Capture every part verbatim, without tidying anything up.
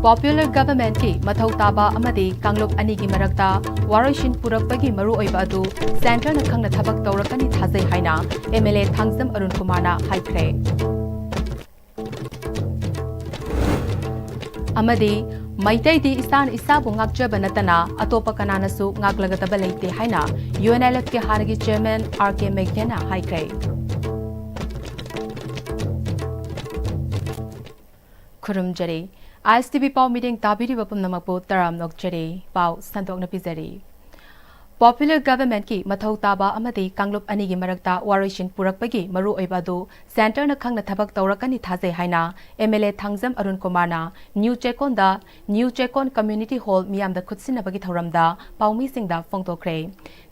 Popular governmentꯀꯤ ꯃꯊꯧ ꯇꯥꯕ ꯑꯃꯗꯤ ꯀꯥꯡꯂꯨꯞ ꯑꯅꯤꯒꯤ ꯃꯔꯛꯇ ꯋꯥꯔꯣꯏꯁꯤꯟ ꯄꯨꯔꯛꯄꯒꯤ ꯃꯔꯨꯑꯣꯏꯕ ꯑꯗꯨ centreꯅ ꯈꯪꯅ ꯊꯕꯛ ꯇꯧꯔꯛꯀꯅꯤ ꯊꯥꯖꯩ ꯍꯥꯏꯅ MLA ꯊꯥꯡꯖꯝ ꯑꯔꯨꯟ ꯀꯨꯃꯥꯔꯅ ꯍꯥꯏꯈ꯭ꯔꯦ꯫ ꯑꯃꯗꯤ ꯃꯩꯇꯩꯗꯤ ꯏꯁꯥꯅ ꯏꯁꯥꯕꯨ ꯉꯥꯛꯆꯕ ꯅꯠꯇꯅ ꯑꯇꯣꯞꯄ ꯀꯅꯥꯅꯁꯨ ꯉꯥꯛꯂꯒꯗꯕ ꯂꯩꯇꯦ ꯍꯥꯏꯅ UNLFꯀꯤ ꯍꯥꯟꯅꯒꯤ chairman R K ꯃꯩꯒ꯭ꯌꯥꯅ ꯍꯥꯏꯈ꯭ꯔꯦ꯫ ꯈꯨꯔꯨꯝꯖꯔꯤ꯫ ISTV ꯄꯥꯎ ꯃꯤꯠꯌꯦꯡ ꯇꯥꯕꯤꯔꯤꯕ ꯄꯨꯝꯅꯃꯛꯄꯨ ꯇꯔꯥꯝꯅ ꯑꯣꯛꯆꯔꯤ꯫ ꯄꯥꯎ ꯁꯟꯗꯣꯛꯅ ꯄꯤꯖꯔꯤ꯫ Popular governmentꯀꯤ ꯃꯊꯧ ꯇꯥꯕ ꯑꯃꯗꯤ ꯀꯥꯡꯂꯨꯞ ꯑꯅꯤꯒꯤ ꯃꯔꯛꯇ ꯋꯥꯔꯣꯏꯁꯤꯟ ꯄꯨꯔꯛꯄꯒꯤ ꯃꯔꯨꯑꯣꯏꯕ ꯑꯗꯨ centreꯅ ꯈꯪꯅ ꯊꯕꯛ ꯇꯧꯔꯛꯀꯅꯤ ꯊꯥꯖꯩ ꯍꯥꯏꯅ MLA ꯊꯥꯡꯖꯝ ꯑꯔꯨꯟ ꯀꯨꯃꯥꯔꯅ ꯅ꯭ꯌꯨ ꯆꯦꯛꯀꯣꯟꯗ, ꯅ꯭ꯌꯨ ꯆꯦꯛꯀꯣꯟ community hall ꯃꯤꯌꯥꯝꯗ ꯈꯨꯠꯁꯤꯟꯅꯕꯒꯤ ꯊꯧꯔꯝꯗ ꯄꯥꯎꯃꯤꯁꯤꯡꯗ ꯐꯣꯡꯗꯣꯛꯈ꯭ꯔꯦ꯫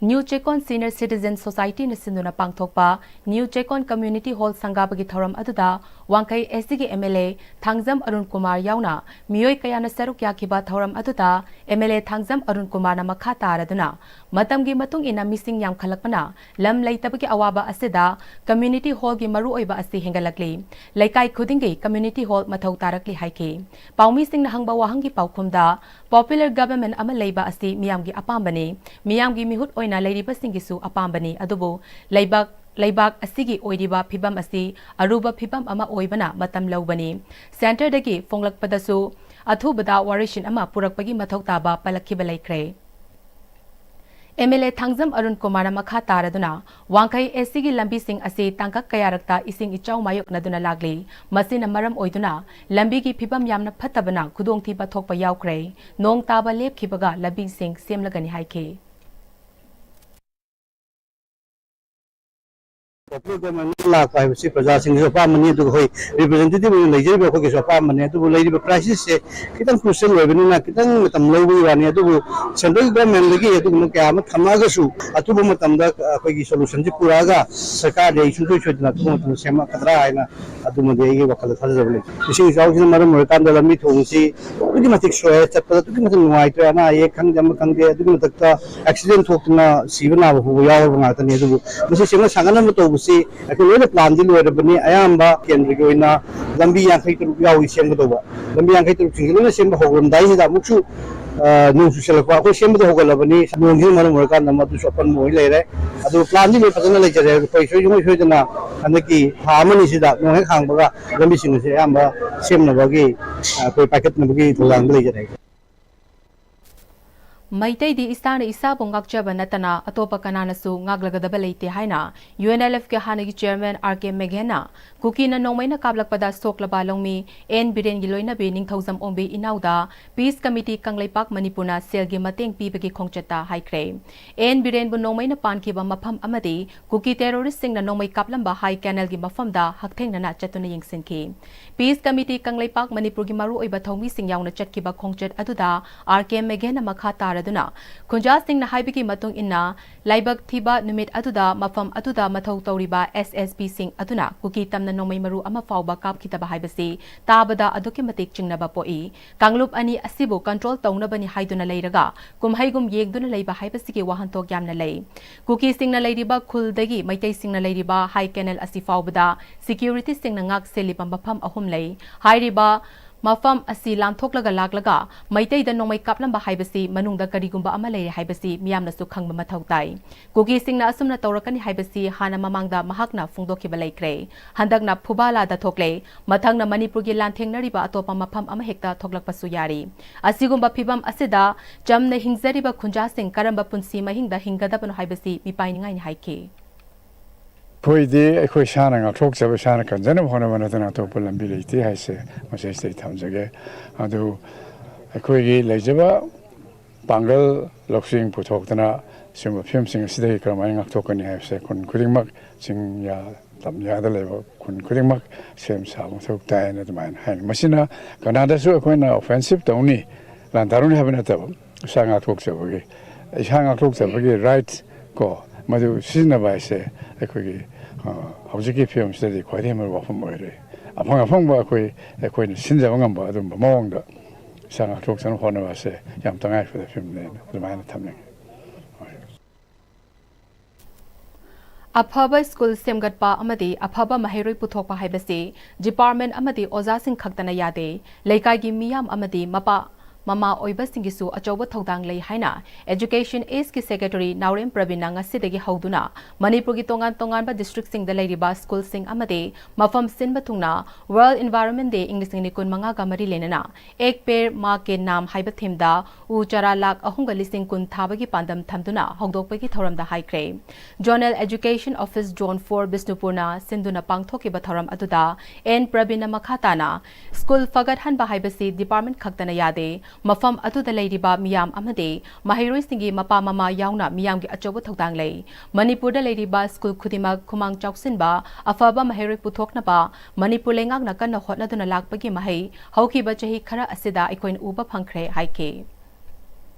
ꯅ꯭ꯌꯨ ꯆꯦꯛꯀꯣꯟ Senior Citizen Societyꯅ ꯁꯤꯟꯗꯨꯅ ꯄꯥꯡꯊꯣꯛꯄ ꯅ꯭ꯌꯨ ꯆꯦꯛꯀꯣꯟ community hall ꯁꯪꯒꯥꯕꯒꯤ ꯊꯧꯔꯝ ꯑꯗꯨꯗ ꯋꯥꯡꯈꯩ SCꯒꯤ MLA ꯊꯥꯡꯖꯝ ꯑꯔꯨꯟ ꯀꯨꯃꯥꯔ ꯌꯥꯎꯅ ꯃꯤꯑꯣꯏ ꯀꯌꯥꯅ ꯁꯔꯨꯛ ꯌꯥꯈꯤꯕ ꯊꯧꯔꯝ ꯑꯗꯨꯗ MLA ꯊꯥꯡꯖꯝ ꯑꯔꯨꯟ ꯀꯨꯃꯥꯔꯅ ꯃꯈꯥ ꯇꯥꯔꯗꯨꯅ, ꯃꯇꯝꯒꯤ ꯃꯇꯨꯡ ꯏꯟꯅ ꯃꯤꯁꯤꯡ ꯌꯥꯝꯈꯠꯂꯛꯄꯅ ꯂꯝ ꯂꯩꯇꯕꯒꯤ ꯑꯋꯥꯕ ꯑꯁꯤꯗ community hallꯒꯤ ꯃꯔꯨꯑꯣꯏꯕ ꯑꯁꯤ ꯍꯦꯟꯒꯠꯂꯛꯂꯤ꯫ ꯂꯩꯀꯥꯏ ꯈꯨꯗꯤꯡꯒꯤ community hall ꯃꯊꯧ ꯇꯥꯔꯛꯂꯤ ꯍꯥꯏꯈꯤ꯫ ꯄꯥꯎꯃꯤꯁꯤꯡꯅ ꯍꯪꯕ ꯋꯥꯍꯪꯒꯤ ꯄꯥꯎꯈꯨꯝꯗ, popular government ꯑꯃ ꯂꯩꯕ ꯑꯁꯤ ꯃꯤꯌꯥꯝꯒꯤ ꯑꯄꯥꯝꯕꯅꯤ, ꯃꯤꯌꯥꯝꯒꯤ ꯃꯤꯍꯨꯠ ꯑꯣꯏꯅ ꯂꯩꯔꯤꯕꯁꯤꯡꯒꯤꯁꯨ ꯑꯄꯥꯝꯕꯅꯤ, ꯑꯗꯨꯕꯨ ꯂꯩꯕꯥꯛ, ꯂꯩꯕꯥꯛ ꯑꯁꯤꯒꯤ ꯑꯣꯏꯔꯤꯕ ꯐꯤꯕꯝ ꯑꯁꯤ ꯑꯔꯨꯕ ꯐꯤꯕꯝ ꯑꯃ ꯑꯣꯏꯕꯅ ꯃꯇꯝ ꯂꯧꯕꯅꯤ꯫ Centreꯗꯒꯤ ꯐꯣꯡꯂꯛꯄꯗꯁꯨ ꯑꯊꯨꯕꯗ ꯋꯥꯔꯣꯏꯁꯤꯟ ꯑꯃ ꯄꯨꯔꯛꯄꯒꯤ ꯃꯊꯧ ꯇꯥꯕ ꯄꯜꯂꯛꯈꯤꯕ ꯂꯩꯈ꯭ꯔꯦ꯫ MLA ꯊꯥꯡꯖꯝ ꯑꯔꯨꯟ ꯀꯨꯃꯥꯔꯅ ꯃꯈꯥ ꯇꯥꯔꯗꯨꯅ, ꯋꯥꯡꯈꯩ SCꯒꯤ ꯂꯝꯕꯤꯁꯤꯡ ꯑꯁꯤ ꯇꯥꯡꯀꯛ ꯀꯌꯥꯔꯛꯇ ꯏꯁꯤꯡ ꯏꯆꯥꯎ ꯃꯥꯌꯣꯛꯅꯗꯨꯅ ꯂꯥꯛꯂꯤ꯫ ꯃꯁꯤꯅ ꯃꯔꯝ ꯑꯣꯏꯗꯨꯅ ꯂꯝꯕꯤꯒꯤ ꯐꯤꯕꯝ ꯌꯥꯝꯅ ꯐꯠꯇꯕꯅ ꯈꯨꯗꯣꯡꯊꯤꯕ ꯊꯣꯛꯄ ꯌꯥꯎꯈ꯭ꯔꯦ꯫ ꯅꯣꯡ ꯇꯥꯕ ꯂꯦꯞꯈꯤꯕꯒ ꯂꯝꯕꯤꯁꯤꯡ ꯁꯦꯝꯂꯒꯅꯤ ꯍꯥꯏꯈꯤ꯫ Popular government ꯂꯥꯛꯄ ꯍꯥꯏꯕꯁꯤ ꯄ꯭ꯔꯖꯥꯁꯤꯡꯒꯤꯁꯨ ꯑꯄꯥꯝꯕꯅꯤ, ꯑꯗꯨꯒ ꯑꯩꯈꯣꯏ representative ꯑꯣꯏꯅ ꯂꯩꯖꯔꯤꯕ ꯑꯩꯈꯣꯏꯒꯤꯁꯨ ꯑꯄꯥꯝꯕꯅꯤ꯫ ꯑꯗꯨꯕꯨ ꯂꯩꯔꯤꯕ crisisꯁꯦ ꯈꯤꯇꯪ crucial ꯑꯣꯏꯕꯅꯤꯅ ꯈꯤꯇꯪ ꯃꯇꯝ ꯂꯧꯕꯒꯤ ꯋꯥꯅꯤ꯫ ꯑꯗꯨꯕꯨ central governmentꯗꯒꯤ ꯑꯗꯨꯒꯨꯝꯕ ꯀꯌꯥ ꯑꯃ ꯊꯝꯃꯛꯑꯒꯁꯨ ꯑꯊꯨꯕ ꯃꯇꯝꯗ ꯑꯩꯈꯣꯏꯒꯤ solutionꯁꯤ ꯄꯨꯔꯛꯑꯒ ꯁꯔꯀꯥꯔꯗ ꯑꯩ ꯁꯨꯡꯁꯣꯏ ꯁꯣꯏꯗꯅ ꯑꯊꯨꯕ ꯃꯇꯝꯗ ꯁꯦꯝꯃꯛꯀꯗ꯭ꯔꯥ ꯍꯥꯏꯅ ꯑꯗꯨꯃꯗꯤ ꯑꯩꯒꯤ ꯋꯥꯈꯜꯗ ꯊꯥꯖꯖꯕ ꯂꯩ꯫ ꯏꯁꯤꯡ ꯏꯆꯥꯎꯁꯤꯅ ꯃꯔꯝ ꯑꯣꯏꯔꯀꯥꯟꯗ ꯂꯝꯕꯤ ꯊꯣꯡꯁꯤ ꯑꯗꯨꯛꯀꯤ ꯃꯇꯤꯛ ꯁꯣꯛꯑꯦ, ꯆꯠꯄꯗ ꯑꯗꯨꯛꯀꯤ ꯃꯇꯤꯛ ꯅꯨꯡꯉꯥꯏꯇ꯭ꯔꯦ, ꯑꯅꯥ ꯑꯌꯦꯛ ꯈꯪꯗꯦ ꯑꯃ ꯈꯪꯗꯦ꯫ ꯑꯗꯨꯒꯤ ꯃꯊꯛꯇ accident ꯊꯣꯛꯇꯅ ꯁꯤꯕ ꯅꯥꯕ ꯐꯥꯎꯕ ꯌꯥꯎꯔꯕ ꯉꯥꯛꯇꯅꯤ꯫ ꯑꯗꯨꯕꯨ ꯃꯁꯤ ꯁꯦꯝꯒꯠ ꯁꯥꯒꯠꯅꯕ ꯇꯧꯕꯁꯤ ꯁꯤ ꯑꯩꯈꯣꯏ ꯂꯣꯏꯅ ꯄ꯭ꯂꯥꯟꯗꯤ ꯂꯣꯏꯔꯕꯅꯤ꯫ ꯑꯌꯥꯝꯕ ꯀꯦꯟꯗ꯭ꯔꯒꯤ ꯑꯣꯏꯅ ꯂꯝꯕꯤ ꯌꯥꯡꯈꯩ ꯇꯔꯨꯛ ꯌꯥꯎꯏ ꯁꯦꯝꯒꯗꯧꯕ꯫ ꯂꯝꯕꯤ ꯌꯥꯡꯈꯩ ꯇꯔꯨꯛꯁꯤꯡꯁꯦ ꯂꯣꯏꯅ ꯁꯦꯝꯕ ꯍꯧꯔꯝꯗꯥꯏꯁꯤꯗ ꯑꯃꯨꯛꯁꯨ, ꯑ, ꯅꯣꯡ ꯆꯨꯁꯜꯂꯛꯄ꯫ ꯑꯩꯈꯣꯏ ꯁꯦꯝꯕꯗꯤ ꯍꯧꯒꯠꯂꯕꯅꯤ, ꯅꯣꯡꯁꯤꯅ ꯃꯔꯝ ꯑꯣꯏꯔꯀꯥꯟꯗ ꯃꯗꯨꯁꯨ ꯑꯄꯟꯕ ꯑꯣꯏ ꯂꯩꯔꯦ꯫ ꯑꯗꯨ ꯄ꯭ꯂꯥꯟꯗꯤ ꯂꯣꯏ ꯐꯖꯅ ꯂꯩꯖꯔꯦ꯫ ꯑꯩꯈꯣꯏ ꯁꯨꯡꯁꯣꯏ ꯁꯣꯏꯗꯅ ꯍꯟꯗꯛꯀꯤ ꯊꯥ ꯑꯃꯅꯤꯁꯤꯗ ꯅꯣꯡ ꯍꯦꯛ ꯍꯥꯡꯕꯒ ꯂꯝꯕꯤꯁꯤꯡ ꯑꯁꯤ ꯑꯌꯥꯝꯕ ꯁꯦꯝꯅꯕꯒꯤ, ꯑ, ꯑꯩꯈꯣꯏ ꯄꯥꯏꯈꯠꯅꯕꯒꯤ ꯊꯧꯔꯥꯡꯗ ꯂꯩꯖꯔꯦ꯫ ꯃꯩꯇꯩꯗꯤ ꯏꯁꯥꯅ ꯏꯁꯥꯕꯨ ꯉꯥꯛꯆꯕ ꯅꯠꯇꯅ ꯑꯇꯣꯞꯄ ꯀꯅꯥꯅꯁꯨ ꯉꯥꯛꯂꯒꯗꯕ ꯂꯩꯇꯦ ꯍꯥꯏꯅ ꯌꯨ ꯑꯦꯟ ꯑꯦꯜ ꯑꯦꯐꯀꯤ ꯍꯥꯟꯅꯒꯤ ꯆꯤꯌꯔꯃꯦꯟ ꯑꯥꯔ ꯀꯦ ꯃꯦꯘꯦꯟꯅ ꯀꯨꯀꯤꯅ ꯅꯣꯡꯃꯩꯅ ꯀꯥꯞꯂꯛꯄꯗ ꯁꯣꯛꯂꯕ ꯂꯧꯃꯤ ꯑꯦꯟ ꯕꯤꯔꯦꯟꯒꯤ ꯂꯣꯏꯅꯕꯤ ꯅꯤꯡꯊꯧꯖꯝ ꯑꯣꯡꯕꯤ ꯏꯅꯥꯎꯗ ꯄꯤꯁ ꯀꯃꯤꯇꯤ ꯀꯪꯂꯩꯄꯥꯛ ꯃꯅꯤꯄꯨꯔꯅ ꯁꯦꯜꯒꯤ ꯃꯇꯦꯡ ꯄꯤꯕꯒꯤ ꯈꯣꯡꯆꯠꯇ ꯍꯥꯏꯈ꯭ꯔꯦ꯫ ꯑꯦꯟ ꯕꯤꯔꯦꯟꯕꯨ ꯅꯣꯡꯃꯩꯅ ꯄꯥꯟꯈꯤꯕ ꯃꯐꯝ ꯑꯃꯗꯤ ꯀꯨꯀꯤ ꯇꯦꯔꯣꯔꯤꯁꯁꯤꯡꯅ ꯅꯣꯡꯃꯩ ꯀꯥꯞꯂꯝꯕ ꯍꯥꯏ ꯀꯦꯅꯦꯜꯒꯤ ꯃꯐꯝꯗ ꯍꯛꯊꯦꯡꯅꯅ ꯆꯠꯇꯨꯅ ꯌꯦꯡꯁꯤꯟꯈꯤ꯫ ꯄꯤꯁ ꯀꯃꯤꯇꯤ ꯀꯪꯂꯩꯄꯥꯛ ꯃꯅꯤꯄꯨꯔꯒꯤ ꯃꯔꯨꯑꯣꯏꯕ ꯊꯧꯃꯤꯁꯤꯡ ꯌꯥꯎꯅ ꯆꯠꯈꯤꯕ ꯈꯣꯡꯆꯠ ꯑꯗꯨꯗ ꯑꯥꯔ ꯀꯦ ꯃꯦꯘꯦꯟꯅ ꯃꯈꯥ ꯇꯥꯔꯗꯨꯅ, ꯈꯨꯟꯖꯥꯁꯤꯡꯅ ꯍꯥꯏꯕꯒꯤ ꯃꯇꯨꯡ ꯏꯟꯅ, ꯂꯥꯏꯕꯛ ꯊꯤꯕ ꯅꯨꯃꯤꯠ ꯑꯗꯨꯗ ꯃꯐꯝ ꯑꯗꯨꯗ ꯃꯊꯧ ꯇꯧꯔꯤꯕ ꯑꯦꯁ ꯑꯦꯁ ꯄꯤꯁꯤꯡ ꯑꯗꯨꯅ ꯀꯨꯀꯤ ꯇꯝꯅ ꯅꯣꯡꯃꯩ ꯃꯔꯨ ꯑꯃ ꯐꯥꯎꯕ ꯀꯥꯞꯈꯤꯗꯕ ꯍꯥꯏꯕꯁꯤ ꯇꯥꯕꯗ ꯑꯗꯨꯛꯀꯤ ꯃꯇꯤꯛ ꯆꯤꯡꯅꯕ ꯄꯣꯛꯏ꯫ ꯀꯥꯡꯂꯨꯞ ꯑꯅꯤ ꯑꯁꯤꯕꯨ ꯀꯟꯇ꯭ꯔꯣꯜ ꯇꯧꯅꯕꯅꯤ ꯍꯥꯏꯗꯨꯅ ꯂꯩꯔꯒ, ꯀꯨꯝꯍꯩꯒꯨꯝ ꯌꯦꯡꯗꯨꯅ ꯂꯩꯕ ꯍꯥꯏꯕꯁꯤꯒꯤ ꯋꯥꯍꯟꯊꯣꯛ ꯌꯥꯝꯅ ꯂꯩ꯫ ꯀꯨꯀꯤꯁꯤꯡꯅ ꯂꯩꯔꯤꯕ ꯈꯨꯜꯗꯒꯤ ꯃꯩꯇꯩꯁꯤꯡꯅ ꯂꯩꯔꯤꯕ ꯍꯥꯏ ꯀꯦꯅꯦꯜ ꯑꯁꯤ ꯐꯥꯎꯕꯗ ꯁꯦꯀ꯭ꯌꯨꯔꯤꯇꯤꯁꯤꯡꯅ ꯉꯥꯛ ꯁꯦꯜꯂꯤꯕ ꯃꯐꯝ ꯑꯍꯨꯝ ꯂꯩ꯫ ꯍꯥꯏꯔꯤꯕ ꯃꯐꯝ ꯑꯁꯤ ꯂꯥꯟꯊꯣꯛꯂꯒ ꯂꯥꯛꯂꯒ ꯃꯩꯇꯩꯗ ꯅꯣꯡꯃꯩ ꯀꯥꯞꯂꯝꯕ ꯍꯥꯏꯕꯁꯤ ꯃꯅꯨꯡꯗ ꯀꯔꯤꯒꯨꯝꯕ ꯑꯃ ꯂꯩꯔꯦ ꯍꯥꯏꯕꯁꯤ ꯃꯤꯌꯥꯝꯅꯁꯨ ꯈꯪꯕ ꯃꯊꯧ ꯇꯥꯏ꯫ ꯀꯨꯀꯤꯁꯤꯡꯅ ꯑꯁꯨꯝꯅ ꯇꯧꯔꯛꯀꯅꯤ ꯍꯥꯏꯕꯁꯤ ꯍꯥꯟꯅ ꯃꯃꯥꯡꯗ ꯃꯍꯥꯛꯅ ꯐꯣꯡꯗꯣꯛꯈꯤꯕ ꯂꯩꯈ꯭ꯔꯦ꯫ ꯍꯟꯗꯛꯅ ꯐꯨꯕꯥꯂꯥꯗ ꯊꯣꯛꯂꯦ꯫ ꯃꯊꯪꯅ ꯃꯅꯤꯄꯨꯔꯒꯤ ꯂꯥꯟꯊꯦꯡꯅꯔꯤꯕ ꯑꯇꯣꯞꯄ ꯃꯐꯝ ꯑꯃꯍꯦꯛꯇ ꯊꯣꯛꯂꯛꯄꯁꯨ ꯌꯥꯔꯤ꯫ ꯑꯁꯤꯒꯨꯝꯕ ꯐꯤꯕꯝ ꯑꯁꯤꯗ ꯆꯝꯅ ꯍꯤꯡꯖꯔꯤꯕ ꯈꯨꯟꯖꯥꯁꯤꯡ ꯀꯔꯝꯕ ꯄꯨꯟꯁꯤ ꯃꯍꯤꯡꯗ ꯍꯤꯡꯒꯗꯕꯅꯣ ꯍꯥꯏꯕꯁꯤ ꯃꯤꯄꯥꯏꯅꯤꯡꯉꯥꯏꯅꯤ ꯍꯥꯏꯈꯤ꯫ ꯑꯩꯈꯣꯏꯗꯤ ꯑꯩꯈꯣꯏ ꯏꯁꯥꯅ ꯉꯥꯛꯊꯣꯛꯆꯕ ꯏꯁꯥꯅ ꯀꯟꯖꯅꯕ ꯍꯣꯠꯅꯕ ꯅꯠꯇꯅ ꯑꯇꯣꯞꯄ ꯂꯝꯕꯤ ꯂꯩꯇꯦ ꯍꯥꯏꯁꯦ ꯃꯁꯤꯁꯤꯗ ꯑꯩ ꯊꯝꯖꯒꯦ꯫ ꯑꯗꯨ ꯑꯩꯈꯣꯏꯒꯤ ꯂꯩꯖꯕ ꯄꯥꯡꯒꯜ ꯂꯧꯁꯤꯡ ꯄꯨꯊꯣꯛꯇꯅ ꯁꯤꯒꯨꯝꯕ ꯐꯤꯕꯝꯁꯤꯡ ꯑꯁꯤꯗꯒꯤ ꯀꯔꯝꯍꯥꯏꯅ ꯉꯥꯛꯊꯣꯛꯀꯅꯤ ꯍꯥꯏꯕꯁꯦ ꯈꯨꯟ ꯈꯨꯗꯤꯡꯃꯛ, ꯆꯤꯡꯌꯥ ꯇꯝꯌꯥꯗ ꯂꯩꯕ ꯈꯨꯟ ꯈꯨꯗꯤꯡꯃꯛ ꯁꯦꯝ ꯁꯥꯕ ꯃꯊꯧ ꯇꯥꯏꯅ ꯑꯗꯨꯃꯥꯏꯅ ꯍꯥꯏꯅꯤ꯫ ꯃꯁꯤꯅ ꯀꯅꯥꯗꯁꯨ ꯑꯩꯈꯣꯏꯅ ꯑꯣꯐꯦꯟꯁꯤꯞ ꯇꯧꯅꯤ, ꯂꯥꯟꯗꯥꯔꯨꯅꯤ ꯍꯥꯏꯕ ꯅꯠꯇꯕ, ꯏꯁꯥ ꯉꯥꯛꯊꯣꯛꯆꯕꯒꯤ, ꯏꯁꯥ ꯉꯥꯛꯊꯣꯛꯆꯕꯒꯤ ꯔꯥꯏꯠ ꯀꯣ, ꯃꯗꯨ ꯁꯤꯖꯤꯟꯅꯕ ꯍꯥꯏꯁꯦ ꯑꯩꯈꯣꯏꯒꯤ, ꯑ, ꯍꯧꯖꯤꯛꯀꯤ ꯐꯤꯕꯝꯁꯤꯗꯗꯤ ꯈ꯭ꯋꯥꯏꯗꯒꯤ ꯃꯔꯨ ꯋꯥꯐꯝ ꯑꯣꯏꯔꯦ꯫ ꯑꯐꯪ ꯑꯐꯪꯕ ꯑꯩꯈꯣꯏ, ꯑꯩꯈꯣꯏꯅ ꯁꯤꯟꯖꯕ ꯉꯝꯕ ꯑꯗꯨꯝꯕ ꯃꯑꯣꯡꯗ ꯏꯁꯥ ꯉꯥꯛꯊꯣꯛꯆꯅꯕ ꯍꯣꯠꯅꯕ ꯑꯁꯦ ꯌꯥꯝ ꯇꯉꯥꯏ ꯐꯗꯕ ꯐꯤꯕꯝꯅꯦꯅ ꯑꯗꯨꯃꯥꯏꯅ ꯊꯝꯅꯤꯡꯉꯤ꯫ ꯑꯐꯕ ꯁ꯭ꯀꯨꯜ ꯁꯦꯝꯒꯠꯄ ꯑꯃꯗꯤ ꯑꯐꯕ ꯃꯍꯩꯔꯣꯏ ꯄꯨꯊꯣꯛꯄ ꯍꯥꯏꯕꯁꯤ ꯗꯤꯄꯥꯔꯠꯃꯦꯟꯠ ꯑꯃꯗꯤ ꯑꯣꯖꯥꯁꯤꯡ ꯈꯛꯇꯅ ꯌꯥꯗꯦ꯫ ꯂꯩꯀꯥꯏꯒꯤ ꯃꯤꯌꯥꯝ ꯑꯃꯗꯤ ꯃꯄꯥ ꯃꯃꯥ ꯑꯣꯏꯕꯁꯤꯡꯒꯤꯁꯨ ꯑꯆꯧꯕ ꯊꯧꯗꯥꯡ ꯂꯩ ꯍꯥꯏꯅ Education East ꯀꯤ Secretary ꯅꯥꯎꯔꯦꯝ ꯄ꯭ꯔꯕꯤꯟꯅ ꯉꯁꯤꯗꯒꯤ ꯍꯧꯗꯨꯅ ꯃꯅꯤꯄꯨꯔꯒꯤ ꯇꯣꯉꯥꯟ ꯇꯣꯉꯥꯟꯕ district ꯁꯤꯡꯗ ꯂꯩꯔꯤꯕ ꯁ꯭ꯀꯨꯜꯁꯤꯡ ꯑꯃꯗꯤ ꯃꯐꯝ ꯁꯤꯟꯕ ꯊꯨꯡꯅ World Environment Day ꯏꯪ ꯂꯤꯁꯤꯡ ꯑꯅꯤ ꯀꯨꯟꯃꯉꯥꯒ ꯃꯔꯤ ꯂꯩꯅꯅ Ek Ped Maa Ke Naam ꯍꯥꯏꯕ theme ꯗ ꯎ ꯆꯥꯔꯥ ꯂꯥꯈ ꯑꯍꯨꯝꯒ ꯂꯤꯁꯤꯡ ꯀꯨꯟ ꯊꯥꯕꯒꯤ ꯄꯥꯟꯗꯝ ꯊꯝꯗꯨꯅ ꯍꯧꯗꯣꯛꯄꯒꯤ ꯊꯧꯔꯝꯗ ꯍꯥꯏꯈ꯭ꯔꯦ꯫ Zonal Education Office Zone four ꯕꯤꯁꯅꯨꯄꯨꯔꯅ ꯁꯤꯟꯗꯨꯅ ꯄꯥꯡꯊꯣꯛꯈꯤꯕ ꯊꯧꯔꯝ ꯑꯗꯨꯗ ꯑꯦꯟ ꯄ꯭ꯔꯕꯤꯟꯅ ꯃꯈꯥ ꯇꯥꯅ, ꯁ꯭ꯀꯨꯜ ꯐꯒꯠꯍꯟꯕ ꯍꯥꯏꯕꯁꯤ ꯗꯤꯄꯥꯔꯠꯃꯦꯟꯠ ꯈꯛꯇꯅ ꯌꯥꯗꯦ, ꯃꯐꯝ ꯑꯗꯨꯗ ꯂꯩꯔꯤꯕ ꯃꯤꯌꯥꯝ ꯑꯃꯗꯤ ꯃꯍꯩꯔꯣꯏꯁꯤꯡꯒꯤ ꯃꯄꯥ ꯃꯃꯥ ꯌꯥꯎꯅ ꯃꯤꯌꯥꯝꯒꯤ ꯑꯆꯧꯕ ꯊꯧꯗꯥꯡ ꯂꯩ꯫ ꯃꯅꯤꯄꯨꯔꯗ ꯂꯩꯔꯤꯕ ꯁ꯭ꯀꯨꯜ ꯈꯨꯗꯤꯡꯃꯛ ꯈꯨꯃꯥꯡ ꯆꯥꯎꯁꯤꯟꯕ, ꯑꯐꯕ ꯃꯍꯩꯔꯣꯏ ꯄꯨꯊꯣꯛꯅꯕ ꯃꯅꯤꯄꯨꯔ ꯂꯩꯉꯥꯛꯅ ꯀꯟꯅ ꯍꯣꯠꯅꯗꯨꯅ ꯂꯥꯛꯄꯒꯤ ꯃꯍꯩ ꯍꯧꯈꯤꯕ ꯆꯍꯤ ꯈꯔ ꯑꯁꯤꯗ ꯑꯩꯈꯣꯏꯅ ꯎꯕ ꯐꯪꯈ꯭ꯔꯦ ꯍꯥꯏꯈꯤ꯫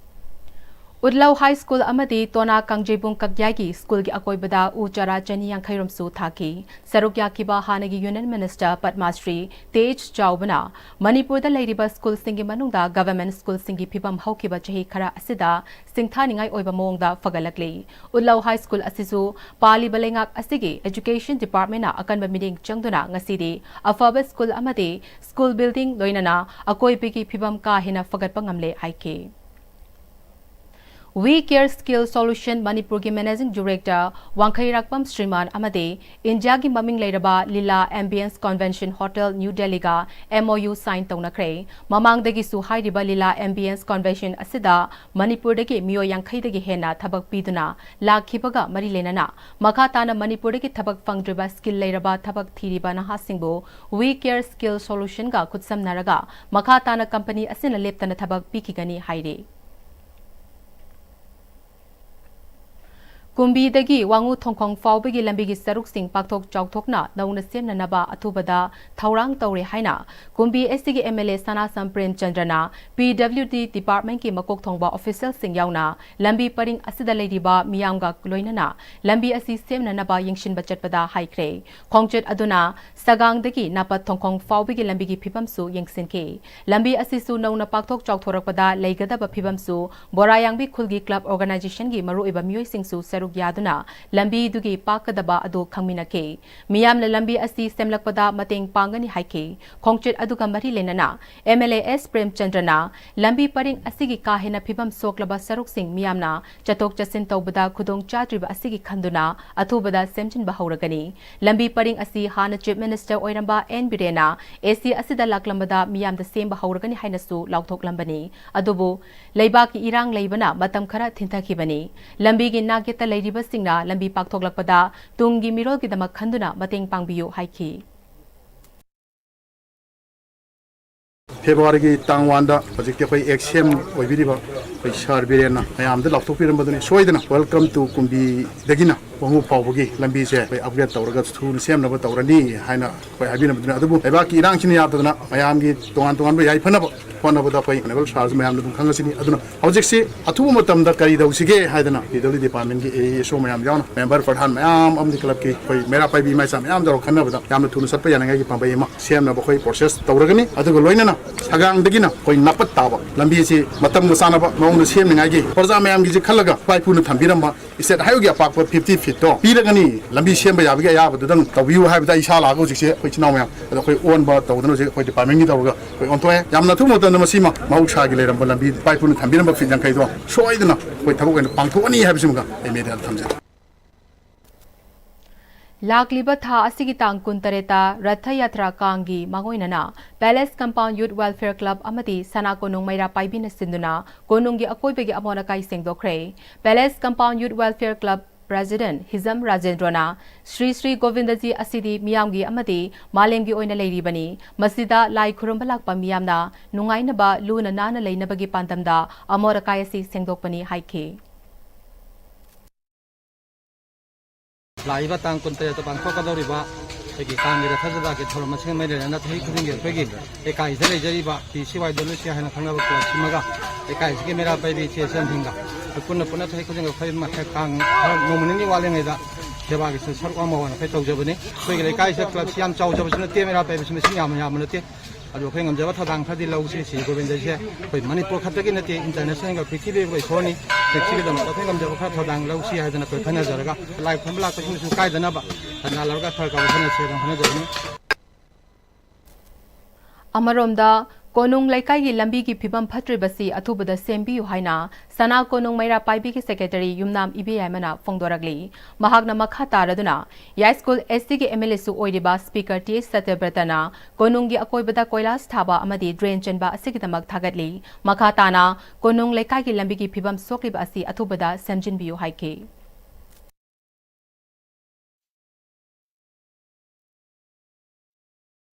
ꯎꯠꯂꯧ ꯍꯥꯏ ꯁ꯭ꯀꯨꯜ ꯑꯃꯗꯤ ꯇꯣꯅꯥ ꯀꯥꯡꯖꯩꯕꯨꯡ ꯀꯛꯌꯥꯏꯒꯤ ꯁ꯭ꯀꯨꯜꯒꯤ ꯑꯀꯣꯏꯕꯗ ꯎ ꯆꯥꯔꯥ ꯆꯅꯤ ꯌꯥꯡꯈꯩ ꯔꯣꯝꯁꯨ ꯊꯥꯈꯤ꯫ ꯁꯔꯨꯛ ꯌꯥꯈꯤꯕ ꯍꯥꯟꯅꯒꯤ Union Minister ꯄꯗꯃꯥꯁ꯭ꯔꯤ ꯇꯦꯖ ꯆꯥꯎꯕꯅ ꯃꯅꯤꯄꯨꯔꯗ ꯂꯩꯔꯤꯕ ꯁ꯭ꯀꯨꯜꯁꯤꯡꯒꯤ ꯃꯅꯨꯡꯗ government ꯁ꯭ꯀꯨꯜꯁꯤꯡꯒꯤ ꯐꯤꯕꯝ ꯍꯧꯈꯤꯕ ꯆꯍꯤ ꯈꯔ ꯑꯁꯤꯗ ꯁꯤꯡꯊꯥꯅꯤꯡꯉꯥꯏ ꯑꯣꯏꯕ ꯃꯑꯣꯡꯗ ꯐꯒꯠꯂꯛꯂꯤ꯫ ꯎꯠꯂꯧ ꯍꯥꯏ ꯁ꯭ꯀꯨꯜ ꯑꯁꯤꯁꯨ ꯄꯥꯜꯂꯤꯕ ꯂꯩꯉꯥꯛ ꯑꯁꯤꯒꯤ Education Department ꯅ ꯑꯀꯟꯕ ꯃꯤꯠꯌꯦꯡ ꯆꯪꯗꯨꯅ ꯉꯁꯤꯗꯤ ꯑꯐꯕ ꯁ꯭ꯀꯨꯜ ꯑꯃꯗꯤ ꯁ꯭ꯀꯨꯜ building ꯂꯣꯏꯅꯅ ꯑꯀꯣꯏꯕꯒꯤ ꯐꯤꯕꯝ ꯀꯥ ꯍꯦꯟꯅ ꯐꯒꯠꯄ ꯉꯝꯂꯦ ꯍꯥꯏꯈꯤ꯫ We Care Skill Solution ꯃꯅꯤꯄꯨꯔꯒꯤ Managing Director ꯋꯥꯡꯈꯩꯔꯥꯛꯄꯝ ꯁ꯭ꯔꯤꯃꯥꯟ ꯑꯃꯗꯤ ꯏꯟꯗꯤꯌꯥꯒꯤ ꯃꯃꯤꯡ ꯂꯩꯔꯕ ꯂꯤꯂꯥ Ambience Convention Hotel New Delhi ꯒ M O U sign ꯇꯧꯅꯈ꯭ꯔꯦ꯫ ꯃꯃꯥꯡꯗꯒꯤꯁꯨ ꯍꯥꯏꯔꯤꯕ ꯂꯤꯂꯥ Ambience Convention ꯑꯁꯤꯗ ꯃꯅꯤꯄꯨꯔꯗꯒꯤ ꯃꯤꯑꯣꯏ ꯌꯥꯡꯈꯩꯗꯒꯤ ꯍꯦꯟꯅ ꯊꯕꯛ ꯄꯤꯗꯨꯅ ꯂꯥꯛꯈꯤꯕꯒ ꯃꯔꯤ ꯂꯩꯅꯅ ꯃꯈꯥ ꯇꯥꯅ ꯃꯅꯤꯄꯨꯔꯗꯒꯤ ꯊꯕꯛ ꯐꯪꯗ꯭ꯔꯤꯕ skill ꯂꯩꯔꯕ ꯊꯕꯛ ꯊꯤꯔꯤꯕ ꯅꯍꯥꯁꯤꯡꯕꯨ We Care Skill Solution ꯒ ꯈꯨꯠꯁꯝꯅꯔꯒ ꯃꯈꯥ ꯇꯥꯅ company ꯑꯁꯤꯅ ꯂꯦꯞꯇꯅ ꯊꯕꯛ ꯄꯤꯈꯤꯒꯅꯤ ꯍꯥꯏꯔꯤ꯫ ꯀꯨꯝꯕꯤꯗꯒꯤ ꯋꯥꯉꯨ ꯊꯣꯡꯈꯣꯡ ꯐꯥꯎꯕꯒꯤ ꯂꯝꯕꯤꯒꯤ ꯁꯔꯨꯛꯁꯤꯡ ꯄꯥꯛꯊꯣꯛ ꯆꯥꯎꯊꯣꯛꯅ ꯅꯧꯅ ꯁꯦꯝꯅꯅꯕ ꯑꯊꯨꯕꯗ ꯊꯧꯔꯥꯡ ꯇꯧꯔꯦ ꯍꯥꯏꯅ ꯀꯨꯝꯕꯤ S T ꯒꯤ M L A ꯁꯅꯥꯁꯝ ꯄ꯭ꯔꯦꯝꯆꯟꯗ꯭ꯔꯅ P W D department ꯀꯤ ꯃꯀꯣꯛ ꯊꯣꯡꯕ official ꯁꯤꯡ ꯌꯥꯎꯅ ꯂꯝꯕꯤ ꯄꯔꯤꯡ ꯑꯁꯤꯗ ꯂꯩꯔꯤꯕ ꯃꯤꯌꯥꯝꯒ ꯂꯣꯏꯅꯅ ꯂꯝꯕꯤ ꯑꯁꯤ ꯁꯦꯝꯅꯅꯕ ꯌꯦꯡꯁꯤꯟꯕ ꯆꯠꯄꯗ ꯍꯥꯏꯈ꯭ꯔꯦ꯫ ꯈꯣꯡꯆꯠ ꯑꯗꯨꯅ ꯁꯒꯥꯡꯗꯒꯤ ꯅꯥꯄꯠ ꯊꯣꯡꯈꯣꯡ ꯐꯥꯎꯕꯒꯤ ꯂꯝꯕꯤꯒꯤ ꯐꯤꯕꯝꯁꯨ ꯌꯦꯡꯁꯤꯟꯈꯤ꯫ ꯂꯝꯕꯤ ꯑꯁꯤꯁꯨ ꯅꯧꯅ ꯄꯥꯛꯊꯣꯛ ꯆꯥꯎꯊꯣꯔꯛꯄꯗ ꯂꯩꯒꯗꯕ ꯐꯤꯕꯝꯁꯨ ꯕꯣꯔꯥꯌꯥꯡꯕꯤ ꯈꯨꯜꯒꯤ club organization ꯒꯤ ꯃꯔꯨꯑꯣꯏꯕ ꯃꯤꯑꯣꯏꯁꯤꯡꯁꯨ ꯁꯔꯨꯛ ꯌꯥꯗꯨꯅ ꯂꯝꯕꯤꯗꯨꯒꯤ ꯄꯥꯛꯀꯗꯕ ꯑꯗꯨ ꯈꯪꯃꯤꯟꯅꯈꯤ꯫ ꯃꯤꯌꯥꯝꯅ ꯂꯝꯕꯤ ꯑꯁꯤ ꯁꯦꯝꯂꯛꯄꯗ ꯃꯇꯦꯡ ꯄꯥꯡꯒꯅꯤ ꯍꯥꯏꯈꯤ꯫ ꯈꯣꯡꯆꯠ ꯑꯗꯨꯒ ꯃꯔꯤ ꯂꯩꯅꯅ M L A S ꯄ꯭ꯔꯦꯝꯆꯟꯗ꯭ꯔꯅ ꯂꯝꯕꯤ ꯄꯔꯤꯡ ꯑꯁꯤꯒꯤ ꯀꯥ ꯍꯦꯟꯅ ꯐꯤꯕꯝ ꯁꯣꯛꯂꯕ ꯁꯔꯨꯛꯁꯤꯡ ꯃꯤꯌꯥꯝꯅ ꯆꯠꯊꯣꯛ ꯆꯠꯁꯤꯟ ꯇꯧꯕꯗ ꯈꯨꯗꯣꯡ ꯆꯥꯗ꯭ꯔꯤꯕ ꯑꯁꯤꯒꯤ ꯈꯟꯗꯨꯅ ꯑꯊꯨꯕꯗ ꯁꯦꯝꯖꯤꯟꯕ ꯍꯧꯔꯒꯅꯤ꯫ ꯂꯝꯕꯤ ꯄꯔꯤꯡ ꯑꯁꯤ ꯍꯥꯟꯅ Chief Minister ꯑꯣꯏꯔꯝꯕ N ꯕꯤꯔꯦꯟꯅ A C ꯑꯁꯤꯗ ꯂꯥꯛꯂꯝꯕꯗ ꯃꯤꯌꯥꯝꯗ ꯁꯦꯝꯕ ꯍꯧꯔꯒꯅꯤ ꯍꯥꯏꯅꯁꯨ ꯂꯥꯎꯊꯣꯛꯂꯝꯕꯅꯤ꯫ ꯑꯗꯨꯕꯨ ꯂꯩꯕꯥꯛꯀꯤ ꯏꯔꯥꯡ ꯂꯩꯕꯅ ꯃꯇꯝ ꯈꯔ ꯊꯤꯟꯊꯈꯤꯕꯅꯤ꯫ ꯂꯝꯕꯤꯒꯤ ꯅꯥꯛꯌꯦꯠꯇ ꯂꯩꯔꯤꯕꯁꯤꯡꯅ ꯂꯝꯕꯤ ꯄꯥꯛꯊꯣꯛꯂꯛꯄꯗ ꯇꯨꯡꯒꯤ ꯃꯤꯔꯣꯜꯒꯤꯗꯃꯛ ꯈꯟꯗꯨꯅ ꯃꯇꯦꯡ ꯄꯥꯡꯕꯤꯌꯨ ꯍꯥꯏꯈꯤ꯫ ꯐꯦꯕ꯭ꯔꯨꯋꯥꯔꯤꯒꯤ ꯇꯥꯡ ꯋꯥꯟꯗ ꯍꯧꯖꯤꯛꯇꯤ ꯑꯩꯈꯣꯏ ꯑꯦꯛꯁ ꯁꯤ ꯑꯦꯝ ꯑꯣꯏꯕꯤꯔꯤꯕ ꯑꯩꯈꯣꯏ ꯁꯥꯔ ꯕꯤꯔꯦꯟꯅ ꯃꯌꯥꯝꯗ ꯂꯥꯎꯊꯣꯛꯄꯤꯔꯝꯕꯗꯨꯅꯤ꯫ ꯁꯣꯏꯗꯅ Welcome to ꯀꯨꯝꯕꯤꯗꯒꯤꯅ ꯋꯥꯉꯨ ꯐꯥꯎꯕꯒꯤ ꯂꯝꯕꯤꯁꯦ ꯑꯩꯈꯣꯏ ꯑꯞꯒ꯭ꯔꯦꯗ ꯇꯧꯔꯒ ꯊꯨꯅ ꯁꯦꯝꯅꯕ ꯇꯧꯔꯅꯤ ꯍꯥꯏꯅ ꯑꯩꯈꯣꯏ ꯍꯥꯏꯕꯤꯔꯝꯕꯗꯨꯅꯤ꯫ ꯑꯗꯨꯕꯨ ꯂꯩꯕꯥꯛꯀꯤ ꯏꯔꯥꯡꯁꯤꯅ ꯌꯥꯗꯗꯅ ꯃꯌꯥꯝꯒꯤ ꯇꯣꯉꯥꯟ ꯇꯣꯉꯥꯟꯕ ꯌꯥꯏꯐꯅꯕ ꯍꯣꯠꯅꯕꯗ ꯑꯩꯈꯣꯏ ꯑꯣꯅꯦꯕꯜ ꯁꯥꯔꯁꯨ ꯃꯌꯥꯝꯅ ꯑꯗꯨꯝ ꯈꯪꯉꯁꯤꯅꯤ꯫ ꯑꯗꯨꯅ ꯍꯧꯖꯤꯛꯁꯤ ꯑꯊꯨꯕ ꯃꯇꯝꯗ ꯀꯔꯤ ꯇꯧꯁꯤꯒꯦ ꯍꯥꯏꯗꯅ P W D ꯗꯤꯄꯥꯔꯠꯃꯦꯟꯒꯤ A E S O ꯃꯌꯥꯝ ꯌꯥꯎꯅ ꯃꯦꯝꯕꯔ ꯄ꯭ꯔꯙꯥꯟ ꯃꯌꯥꯝ ꯑꯃꯗꯤ ꯀ꯭ꯂꯕꯀꯤ ꯑꯩꯈꯣꯏ ꯃꯩꯔꯥ ꯄꯥꯏꯕꯤ ꯏꯃꯥ ꯏꯆꯥ ꯃꯌꯥꯝ ꯇꯧꯔꯒ ꯈꯟꯅꯕꯗ ꯌꯥꯝꯅ ꯊꯨꯅ ꯆꯠꯄ ꯌꯥꯅꯉꯥꯏꯒꯤ ꯄꯥꯝꯕꯩ ꯑꯃ ꯁꯦꯝꯅꯕ ꯑꯩꯈꯣꯏ ꯄ꯭ꯔꯣꯁꯦꯁ ꯇꯧꯔꯒꯅꯤ꯫ ꯑꯗꯨꯒ ꯂꯣꯏꯅꯅ ꯁꯒꯥꯡꯗꯒꯤꯅ ꯑꯩꯈꯣꯏ ꯅꯥꯄꯠ ꯇꯥꯕ ꯂꯝꯕꯤꯁꯤ ꯃꯇꯝꯒ ꯆꯥꯟꯅꯕ ꯃꯑꯣꯡꯗ ꯁꯦꯝꯅꯉꯥꯏꯒꯤ ꯄ꯭ꯔꯖꯥ ꯃꯌꯥꯝꯒꯤꯁꯦ ꯈꯜꯂꯒ ꯏꯄꯥ ꯏꯄꯨꯅ ꯊꯝꯕꯤꯔꯝꯕ ꯏꯁꯇꯦꯠ ꯍꯥꯏꯋꯦꯒꯤ ꯑꯄꯥꯛꯄ fifty feet ꯇꯣ ꯄꯤꯔꯒꯅꯤ꯫ ꯂꯝꯕꯤ ꯁꯦꯝꯕ ꯌꯥꯕꯒꯤ ꯑꯌꯥꯕꯗꯨꯗꯪ ꯇꯧꯕꯤꯌꯨ ꯍꯥꯏꯕꯗ ꯑꯩ ꯏꯁꯥ ꯂꯥꯛꯑꯒ ꯍꯧꯖꯤꯛꯁꯦ ꯑꯩꯈꯣꯏ ꯏꯆꯤꯟ ꯏꯅꯥꯎ ꯃꯌꯥꯝ ꯑꯗꯣ ꯑꯩꯈꯣꯏ ꯑꯣꯟꯕ ꯇꯧꯗꯅ ꯍꯧꯖꯤꯛ ꯑꯩꯈꯣꯏ ꯗꯤꯄꯥꯔꯠꯃꯦꯟꯒꯤ ꯇꯧꯔꯒ ꯑꯩꯈꯣꯏ ꯑꯣꯟꯊꯣꯛꯑꯦ꯫ ꯌꯥꯝꯅ ꯑꯊꯨꯕ ꯃꯇꯝꯗ ꯃꯁꯤꯃ ꯃꯍꯧꯁꯥꯒꯤ ꯂꯩꯔꯝꯕ ꯂꯝꯕꯤ ꯏꯄꯥ ꯏꯄꯨꯅ ꯊꯝꯕꯤꯔꯝꯕ ꯐꯤꯠ ꯌꯥꯡꯈꯩꯗꯣ ꯁꯣꯏꯗꯅ ꯑꯩꯈꯣꯏ ꯊꯕꯛ ꯑꯣꯏꯅ ꯄꯥꯡꯊꯣꯛꯑꯅꯤ ꯍꯥꯏꯕꯁꯤꯃꯒ ꯑꯩ ꯃꯦꯗꯤꯌꯥꯗ ꯊꯝꯖꯒꯦ꯫ ꯂꯥꯛꯂꯤꯕ ꯊꯥ ꯑꯁꯤꯒꯤ ꯇꯥꯡ ꯀꯨꯟꯇꯔꯦꯠꯇ ꯔꯊ ꯌꯥꯇ꯭ꯔꯥ ꯀꯥꯡꯒꯤ ꯃꯥꯡꯑꯣꯏꯅꯅ Palace Compound Youth Welfare Club ꯑꯃꯗꯤ ꯁꯅꯥ ꯀꯣꯅꯨꯡ ꯃꯩꯔꯥ ꯄꯥꯏꯕꯤꯅ ꯁꯤꯟꯗꯨꯅ ꯀꯣꯅꯨꯡꯒꯤ ꯑꯀꯣꯏꯕꯒꯤ ꯑꯃꯣꯠ ꯑꯀꯥꯏ ꯁꯦꯡꯗꯣꯛꯈ꯭ꯔꯦ꯫ Palace Compound Youth Welfare Club President ꯍꯤꯖꯝ ꯔꯥꯖꯦꯟꯗ꯭ꯔꯣꯅ ꯁ꯭ꯔꯤ ꯁ꯭ꯔꯤ ꯒꯣꯕꯤꯟꯗꯖꯤ ꯑꯁꯤꯗꯤ ꯃꯤꯌꯥꯝꯒꯤ ꯑꯃꯗꯤ ꯃꯥꯂꯦꯝꯒꯤ ꯑꯣꯏꯅ ꯂꯩꯔꯤꯕꯅꯤ꯫ ꯃꯁꯤꯗ ꯂꯥꯏ ꯈꯨꯔꯨꯝꯕ ꯂꯥꯛꯄ ꯃꯤꯌꯥꯝꯅ ꯅꯨꯡꯉꯥꯏꯅꯕ, ꯂꯨꯅ ꯅꯥꯟꯅ ꯂꯩꯅꯕꯒꯤ ꯄꯥꯟꯗꯝꯗ ꯑꯃꯣꯠ ꯑꯀꯥꯏ ꯑꯁꯤ ꯁꯦꯡꯗꯣꯛꯄꯅꯤ ꯍꯥꯏꯈꯤ꯫ ꯂꯥꯛꯂꯤꯕ ꯇꯥꯡ ꯀꯨꯟꯇꯔꯦꯠꯇ ꯄꯥꯡꯊꯣꯛꯀꯗꯧꯔꯤꯕ ꯑꯩꯈꯣꯏꯒꯤ ꯀꯥꯡꯒꯤ ꯔꯊ ꯌꯥꯇ꯭ꯔꯥꯒꯤ ꯊꯧꯔꯝ ꯑꯁꯤꯒ ꯃꯔꯤ ꯂꯩꯅꯅ ꯆꯍꯤ ꯈꯨꯗꯤꯡꯒꯤ ꯑꯩꯈꯣꯏꯒꯤ ꯂꯩꯀꯥꯏꯁꯤꯗ ꯂꯩꯖꯔꯤꯕ P C Y W C ꯍꯥꯏꯅ ꯈꯪꯅꯕ ꯀ꯭ꯂꯕꯁꯤꯃꯒ ꯂꯩꯀꯥꯏꯁꯤꯒꯤ ꯃꯩꯔꯥ ꯄꯥꯏꯕꯤ ꯏꯆꯦ ꯏꯆꯟꯁꯤꯡꯒ ꯑꯩꯈꯣꯏ ꯄꯨꯟꯅ ꯄꯨꯟꯅ ꯆꯍꯤ ꯈꯨꯗꯤꯡꯒꯤ ꯑꯩꯈꯣꯏ ꯃꯊꯛ ꯀꯥꯡ ꯅꯣꯡꯃ ꯅꯤꯅꯤ ꯋꯥꯠꯂꯤꯉꯩꯗ ꯁꯦꯕꯥꯒꯤ ꯁꯔꯨꯛ ꯑꯃ ꯑꯣꯏꯅ ꯑꯩꯈꯣꯏ ꯇꯧꯖꯕꯅꯤ꯫ ꯑꯩꯈꯣꯏꯒꯤ ꯂꯩꯀꯥꯏꯁꯤꯗ ꯀ꯭ꯂꯕꯁꯤ ꯌꯥꯝ ꯆꯥꯎꯖꯕꯁꯨ ꯅꯠꯇꯦ, ꯃꯩꯔꯥ ꯄꯥꯏꯕꯁꯤ ꯃꯁꯤꯡ ꯌꯥꯝꯅ ꯌꯥꯝꯕ ꯅꯠꯇꯦ꯫ ꯑꯗꯨ ꯑꯩꯈꯣꯏ ꯉꯝꯖꯕ ꯊꯧꯗꯥꯡ ꯈꯔꯗꯤ ꯂꯧꯁꯤ꯫ ꯁꯤ ꯒꯣꯕꯤꯟꯗꯖꯤꯁꯦ ꯑꯩꯈꯣꯏ ꯃꯅꯤꯄꯨꯔ ꯈꯛꯇꯒꯤ ꯅꯠꯇꯦ, ꯏꯟꯇꯔꯅꯦꯁꯅꯦꯜꯒ ꯄ꯭ꯔꯤꯊꯤꯕꯤꯒ ꯏꯁꯣꯔꯅꯤ꯫ ꯁꯤꯒꯤꯗꯃꯛꯇ ꯑꯩꯈꯣꯏ ꯉꯝꯖꯕ ꯈꯔ ꯊꯧꯗꯥꯡ ꯂꯧꯁꯤ ꯍꯥꯏꯗꯅ ꯑꯩꯈꯣꯏ ꯈꯟꯅꯖꯔꯒ ꯂꯥꯏ ꯈꯨꯔꯨꯝꯕ ꯂꯥꯛꯄꯁꯤꯡꯅꯁꯨ ꯀꯥꯏꯗꯅꯕ ꯁꯟꯅꯥ ꯂꯧꯔꯒ ꯈꯔ ꯈꯔ ꯍꯣꯠꯅꯁꯤ ꯍꯥꯏꯗꯅ ꯍꯣꯠꯅꯖꯕꯅꯤ꯫ ꯑꯃꯔꯣꯝꯗ, ꯀꯣꯅꯨꯡ ꯂꯩꯀꯥꯏꯒꯤ ꯂꯝꯕꯤꯒꯤ ꯐꯤꯕꯝ ꯐꯠꯇ꯭ꯔꯤꯕꯁꯤ ꯑꯊꯨꯕꯗ ꯁꯦꯝꯕꯤꯌꯨ ꯍꯥꯏꯅ ꯁꯅꯥ ꯀꯣꯅꯨꯡ ꯃꯩꯔꯥ ꯄꯥꯏꯕꯤꯒꯤ ꯁꯦꯀ꯭ꯔꯦꯇꯔꯤ ꯌꯨꯝꯅꯥꯝ ꯏꯕꯦꯌꯥꯏꯃꯅ ꯐꯣꯡꯗꯣꯔꯛꯂꯤ꯫ ꯃꯍꯥꯛꯅ ꯃꯈꯥ ꯇꯥꯔꯗꯨꯅ ꯌꯥꯏꯁ꯭ꯀꯨꯜ ꯑꯦꯁ ꯇꯤꯒꯤ ꯑꯦꯝ ꯑꯦꯜ ꯑꯦꯁꯨ ꯑꯣꯏꯔꯤꯕ ꯁ꯭ꯄꯤꯀꯔ ꯇꯤ ꯑꯦꯁ ꯁꯇ꯭ꯌꯕ꯭ꯔꯇꯅ ꯀꯣꯅꯨꯡꯒꯤ ꯑꯀꯣꯏꯕꯗ ꯀꯣꯏꯂꯥꯁ ꯊꯥꯕ ꯑꯃꯗꯤ ꯗ꯭ꯔꯦꯟ ꯆꯟꯕ ꯑꯁꯤꯒꯤꯗꯃꯛ ꯊꯥꯒꯠꯂꯤ꯫ ꯃꯈꯥ ꯇꯥꯅ ꯀꯣꯅꯨꯡ ꯂꯩꯀꯥꯏꯒꯤ ꯂꯝꯕꯤꯒꯤ ꯐꯤꯕꯝ ꯁꯣꯛꯂꯤꯕ ꯑꯁꯤ ꯑꯊꯨꯕꯗ ꯁꯦꯝꯖꯤꯟꯕꯤꯌꯨ ꯍꯥꯏꯈꯤ꯫